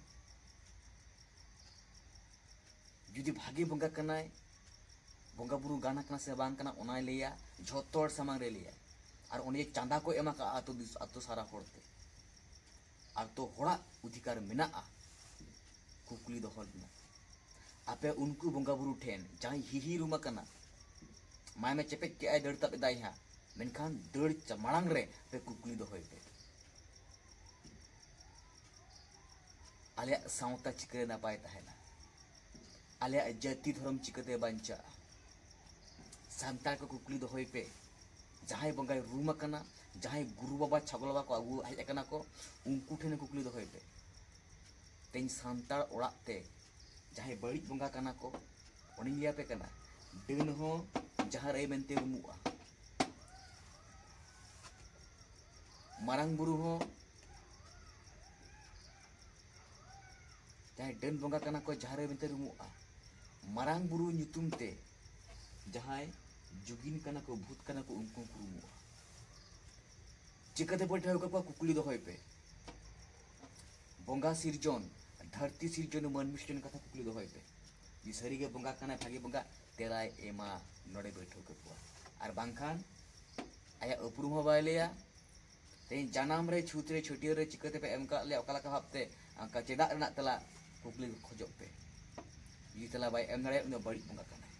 ᱡᱩᱫᱤ ᱵᱷᱟᱜᱮ ᱵᱚᱸᱜᱟ ᱠᱟᱱᱟᱭ, ᱵᱚᱸᱜᱟ ᱵᱩᱨᱩ ᱜᱟᱱ ᱟᱠᱟᱱᱟ ᱥᱮ ᱵᱟᱝ ᱠᱟᱱᱟ, ᱚᱱᱟᱭ ᱞᱟᱹᱭᱟ, ᱡᱷᱚᱛᱚ ᱦᱚᱲ ᱥᱟᱢᱟᱝ ᱨᱮ ᱞᱟᱹᱭᱟ᱾ ᱟᱨ ᱚᱱᱮ ᱡᱮ ᱪᱟᱸᱫᱟ ᱠᱚ ᱮᱢ ᱟᱠᱟᱫᱼᱟ ᱟᱛᱳ ᱫᱤᱥ-, ᱟᱛᱳ ᱥᱟᱨᱟ ᱦᱚᱲ ᱛᱮ, ᱟᱛᱳ ᱦᱚᱲᱟᱜ ᱚᱫᱷᱤᱠᱟᱨ ᱢᱮᱱᱟᱜᱼᱟ ᱠᱩᱠᱞᱤ ᱫᱚᱦᱚ ᱨᱮᱱᱟᱜ᱾ ᱟᱯᱮ ᱩᱱᱠᱩ ᱵᱚᱸᱜᱟ ᱵᱩᱨᱩ ᱴᱷᱮᱱ ᱡᱟᱦᱟᱸᱭ ᱦᱤᱦᱤ ᱨᱩᱢ ᱟᱠᱟᱱᱟ, ᱢᱟᱭᱢᱮ ᱪᱮᱯᱮᱡ ᱠᱮᱜᱼᱟᱭ, ᱫᱟᱹᱲ ᱛᱟᱵ ᱮᱫᱟᱭ ᱦᱟᱸᱜ, ᱢᱮᱱᱠᱷᱟᱱ ᱫᱟᱹᱲ ᱪᱟ-, ᱢᱟᱲᱟᱝ ᱨᱮ ᱟᱯᱮ ᱠᱩᱠᱞᱤ ᱫᱚᱦᱚᱭ ᱯᱮ᱾ ᱟᱞᱮᱭᱟᱜ ᱥᱟᱶᱛᱟ ᱪᱤᱠᱟᱹ ᱱᱟᱯᱟᱭ ᱛᱟᱦᱮᱱᱟ? ᱟᱞᱮᱭᱟᱜ ᱡᱟᱹᱛᱤ ᱫᱷᱚᱨᱚᱢ ᱪᱤᱠᱟᱹᱛᱮ ᱵᱟᱧᱪᱟᱜᱼᱟ? ᱥᱟᱱᱛᱟᱲ ᱠᱚ ᱠᱩᱠᱞᱤ ᱫᱚᱦᱚᱭ ᱯᱮ, ᱡᱟᱦᱟᱸᱭ ᱵᱚᱸᱜᱟᱭ ᱨᱩᱢ ᱟᱠᱟᱱᱟ, ᱡᱟᱦᱟᱸᱭ ᱜᱩᱨᱩ ᱵᱟᱵᱟ ᱪᱷᱟᱜᱚᱞ ᱵᱟᱵᱟ ᱠᱚ ᱟᱹᱜᱩ ᱦᱮᱡ ᱟᱠᱟᱱᱟ ᱠᱚ, ᱩᱱᱠᱩ ᱴᱷᱮᱱ ᱠᱩᱠᱞᱤ ᱫᱚᱦᱚᱭ ᱯᱮ᱾ ᱛᱮᱦᱮᱧ ᱥᱟᱱᱛᱟᱲ ᱚᱲᱟᱜ ᱛᱮ ᱡᱟᱦᱟᱸᱭ ᱵᱟᱹᱲᱤᱡ ᱵᱚᱸᱜᱟ ᱠᱟᱱᱟ ᱠᱚ, ᱚᱱᱮᱧ ᱞᱟᱹᱭ ᱟᱯᱮ ᱠᱟᱱᱟ, ᱰᱟᱹᱱ ᱦᱚᱸ ᱡᱟᱦᱟᱸ ᱨᱮ ᱢᱮᱱᱛᱮ ᱨᱩᱢᱩᱜᱼᱟ, ᱢᱟᱨᱟᱝ ᱵᱩᱨᱩ ᱦᱚᱸ ᱡᱟᱦᱟᱸᱭ ᱰᱟᱹᱱ ᱵᱚᱸᱜᱟ ᱠᱟᱱᱟ ᱠᱚ, ᱡᱟᱦᱟᱸ ᱨᱮ ᱢᱮᱱᱛᱮ ᱨᱩᱢᱩᱜᱼᱟ, ᱢᱟᱨᱟᱝ ᱵᱩᱨᱩ ᱧᱩᱛᱩᱢ ᱛᱮ ᱡᱟᱦᱟᱸᱭ ᱡᱩᱜᱤᱱ ᱠᱟᱱᱟ ᱠᱚ, ᱵᱷᱩᱛ ᱠᱟᱱᱟ ᱠᱚ, ᱩᱱᱠᱩ ᱦᱚᱸᱠᱚ ᱨᱩᱢᱩᱜᱼᱟ᱾ ᱪᱤᱠᱟᱹᱛᱮ ᱯᱮ ᱴᱷᱟᱹᱣᱠᱟᱹ ᱠᱚᱣᱟ? ᱠᱩᱠᱞᱤ ᱫᱚᱦᱚᱭ ᱯᱮ᱾ ᱵᱚᱸᱜᱟ ᱥᱤᱨᱡᱚᱱ, ᱫᱷᱟᱹᱨᱛᱤ ᱥᱤᱨᱡᱚᱱ, ᱢᱟᱹᱱᱢᱤ ᱥᱤᱨᱡᱚᱱ ᱠᱟᱛᱷᱟ ᱠᱩᱠᱞᱤ ᱫᱚᱦᱚᱭ ᱯᱮ᱾ ᱡᱩᱫᱤ ᱥᱟᱹᱨᱤᱜᱮ ᱵᱚᱸᱜᱟ ᱠᱟᱱᱟᱭ, ᱵᱷᱟᱜᱮ ᱵᱚᱸᱜᱟ, ᱛᱮᱞᱟᱭ ᱮᱢᱟ, ᱱᱚᱰᱮ ᱯᱮ ᱴᱷᱟᱹᱣᱠᱟᱹ ᱠᱚᱣᱟ᱾ ᱟᱨ ᱵᱟᱝᱠᱷᱟᱱ ᱟᱭᱟᱜ ᱩᱯᱨᱩᱢ ᱦᱚᱸ ᱵᱟᱭ ᱞᱟᱹᱭᱟ᱾ ᱛᱮᱦᱮᱧ ᱡᱟᱱᱟᱢ ᱨᱮ, ᱪᱷᱩᱛ ᱨᱮ, ᱪᱷᱟᱹᱴᱭᱟᱹᱨ ᱨᱮ ᱪᱤᱠᱟᱹ ᱛᱮᱯᱮ ᱮᱢ ᱠᱟᱜ ᱞᱮᱭᱟ, ᱚᱠᱟ ᱞᱮᱠᱟ ᱵᱷᱟᱵᱛᱮ, ᱚᱱᱠᱟ ᱪᱮᱫᱟᱜ ᱨᱮᱱᱟᱜ ᱛᱮᱞᱟ ᱠᱩᱠᱞᱤ ᱠᱷᱚᱡᱚᱜ ᱯᱮ᱾ ᱡᱩᱫᱤ ᱛᱮᱞᱟ ᱵᱟᱭ ᱮᱢ ᱫᱟᱲᱮᱭᱟᱜ, ᱩᱱᱤ ᱫᱚ ᱵᱟᱹᱲᱤᱡ ᱵᱚᱸᱜᱟ ᱠᱟᱱᱟᱭ᱾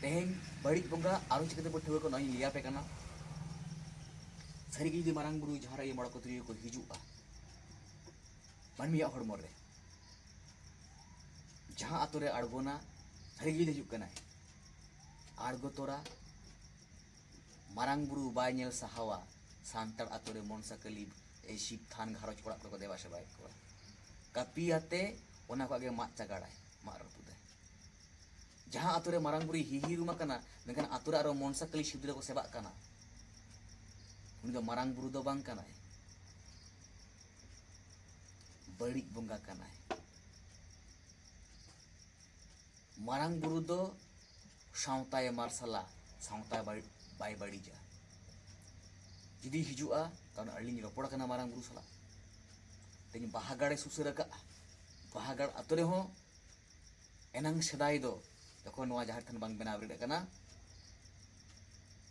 ᱛᱮᱦᱮᱧ ᱵᱟᱹᱲᱤᱡ ᱵᱚᱸᱜᱟ ᱟᱨᱚ ᱪᱤᱠᱟᱹ ᱛᱮᱵᱚ ᱴᱷᱟᱹᱣᱠᱟᱹ ᱠᱚᱣᱟ, ᱱᱚᱣᱟᱧ ᱞᱟᱹᱭ ᱟᱯᱮ ᱠᱟᱱᱟ᱾ ᱥᱟᱹᱨᱤᱜᱮ ᱡᱩᱫᱤ ᱢᱟᱨᱟᱝ ᱵᱩᱨᱩ ᱡᱟᱦᱟᱸ ᱨᱮ ᱢᱚᱬᱮ ᱠᱚ ᱛᱩᱨᱩᱭ ᱠᱚ ᱦᱤᱡᱩᱜᱼᱟ ᱢᱟᱹᱱᱢᱤᱭᱟᱜ ᱦᱚᱲᱢᱚ ᱨᱮ, ᱡᱟᱦᱟᱸ ᱟᱛᱳ ᱨᱮ ᱟᱬᱜᱚᱱᱟ, ᱥᱟᱹᱨᱤᱜᱮ ᱡᱩᱫᱤ ᱦᱤᱡᱩᱜ ᱠᱟᱱᱟᱭ, ᱟᱬᱜᱚ ᱛᱚᱨᱟ ᱢᱟᱨᱟᱝ ᱵᱩᱨᱩ ᱵᱟᱭ ᱧᱮᱞ ᱥᱟᱦᱟᱣᱟ ᱥᱟᱱᱛᱟᱲ ᱟᱛᱳ ᱨᱮ ᱢᱚᱱᱥᱟ ᱠᱟᱹᱞᱤ, ᱮ, ᱥᱤᱵ ᱛᱷᱟᱱ ᱜᱷᱟᱨᱚᱸᱡᱽ ᱚᱲᱟᱜ ᱠᱚᱨᱮ ᱠᱚ ᱫᱮᱵᱟ ᱥᱮᱵᱟᱭᱮᱫ ᱠᱚᱣᱟ᱾ ᱠᱟᱹᱯᱤ ᱟᱛᱮ ᱚᱱᱟ ᱠᱚ ᱟᱜᱮ ᱢᱟᱜ ᱪᱟᱜᱟᱲᱟᱭ, ᱢᱟᱜ ᱨᱟᱹᱯᱩᱫᱟᱭ᱾ ᱡᱟᱦᱟᱸ ᱟᱛᱳ ᱨᱮ ᱢᱟᱨᱟᱝ ᱵᱩᱨᱩᱭ ᱦᱤᱦᱤᱨᱩᱢ ᱟᱠᱟᱱᱟ, ᱢᱮᱱᱠᱷᱟᱱ ᱟᱛᱳ ᱨᱮ ᱟᱨᱚ ᱢᱚᱱᱥᱟ ᱠᱟᱹᱞᱤ ᱥᱤᱵ ᱨᱮᱠᱚ ᱥᱮᱵᱟᱜ ᱠᱟᱱᱟ, ᱩᱱᱤ ᱫᱚ ᱢᱟᱨᱟᱝ ᱵᱩᱨᱩ ᱫᱚ ᱵᱟᱝ ᱠᱟᱱᱟᱭ, ᱵᱟᱹᱲᱤᱡ ᱵᱚᱸᱜᱟ ᱠᱟᱱᱟᱭ᱾ ᱢᱟᱨᱟᱝ ᱵᱩᱨᱩ ᱫᱚ ᱥᱟᱶᱛᱟᱭ ᱢᱟᱨᱥᱟᱞᱟ, ᱥᱟᱶᱛᱟ ᱵᱟᱭ, ᱵᱟᱭ ᱵᱟᱹᱲᱤᱡᱟ᱾ ᱡᱩᱫᱤ ᱦᱤᱡᱩᱜᱼᱟ, ᱠᱟᱨᱚᱱ ᱟᱹᱞᱤᱧ ᱨᱚᱯᱚᱲ ᱠᱟᱱᱟ ᱢᱟᱨᱟᱝ ᱵᱩᱨᱩ ᱥᱟᱞᱟᱜ, ᱛᱮᱦᱮᱧ ᱵᱟᱦᱟᱜᱟᱲᱮ ᱥᱩᱥᱟᱹᱨ ᱟᱠᱟᱫᱼᱟ᱾ ᱵᱟᱦᱟᱜᱟᱲ ᱟᱛᱳ ᱨᱮᱦᱚᱸ ᱮᱱᱟᱝ ᱥᱮᱫᱟᱭ ᱫᱚ ᱡᱚᱠᱷᱚᱱ ᱱᱚᱣᱟ ᱡᱟᱦᱮᱨ ᱛᱷᱟᱱ ᱵᱟᱝ ᱵᱮᱱᱟᱣ ᱵᱮᱨᱮᱫ ᱟᱠᱟᱱᱟ,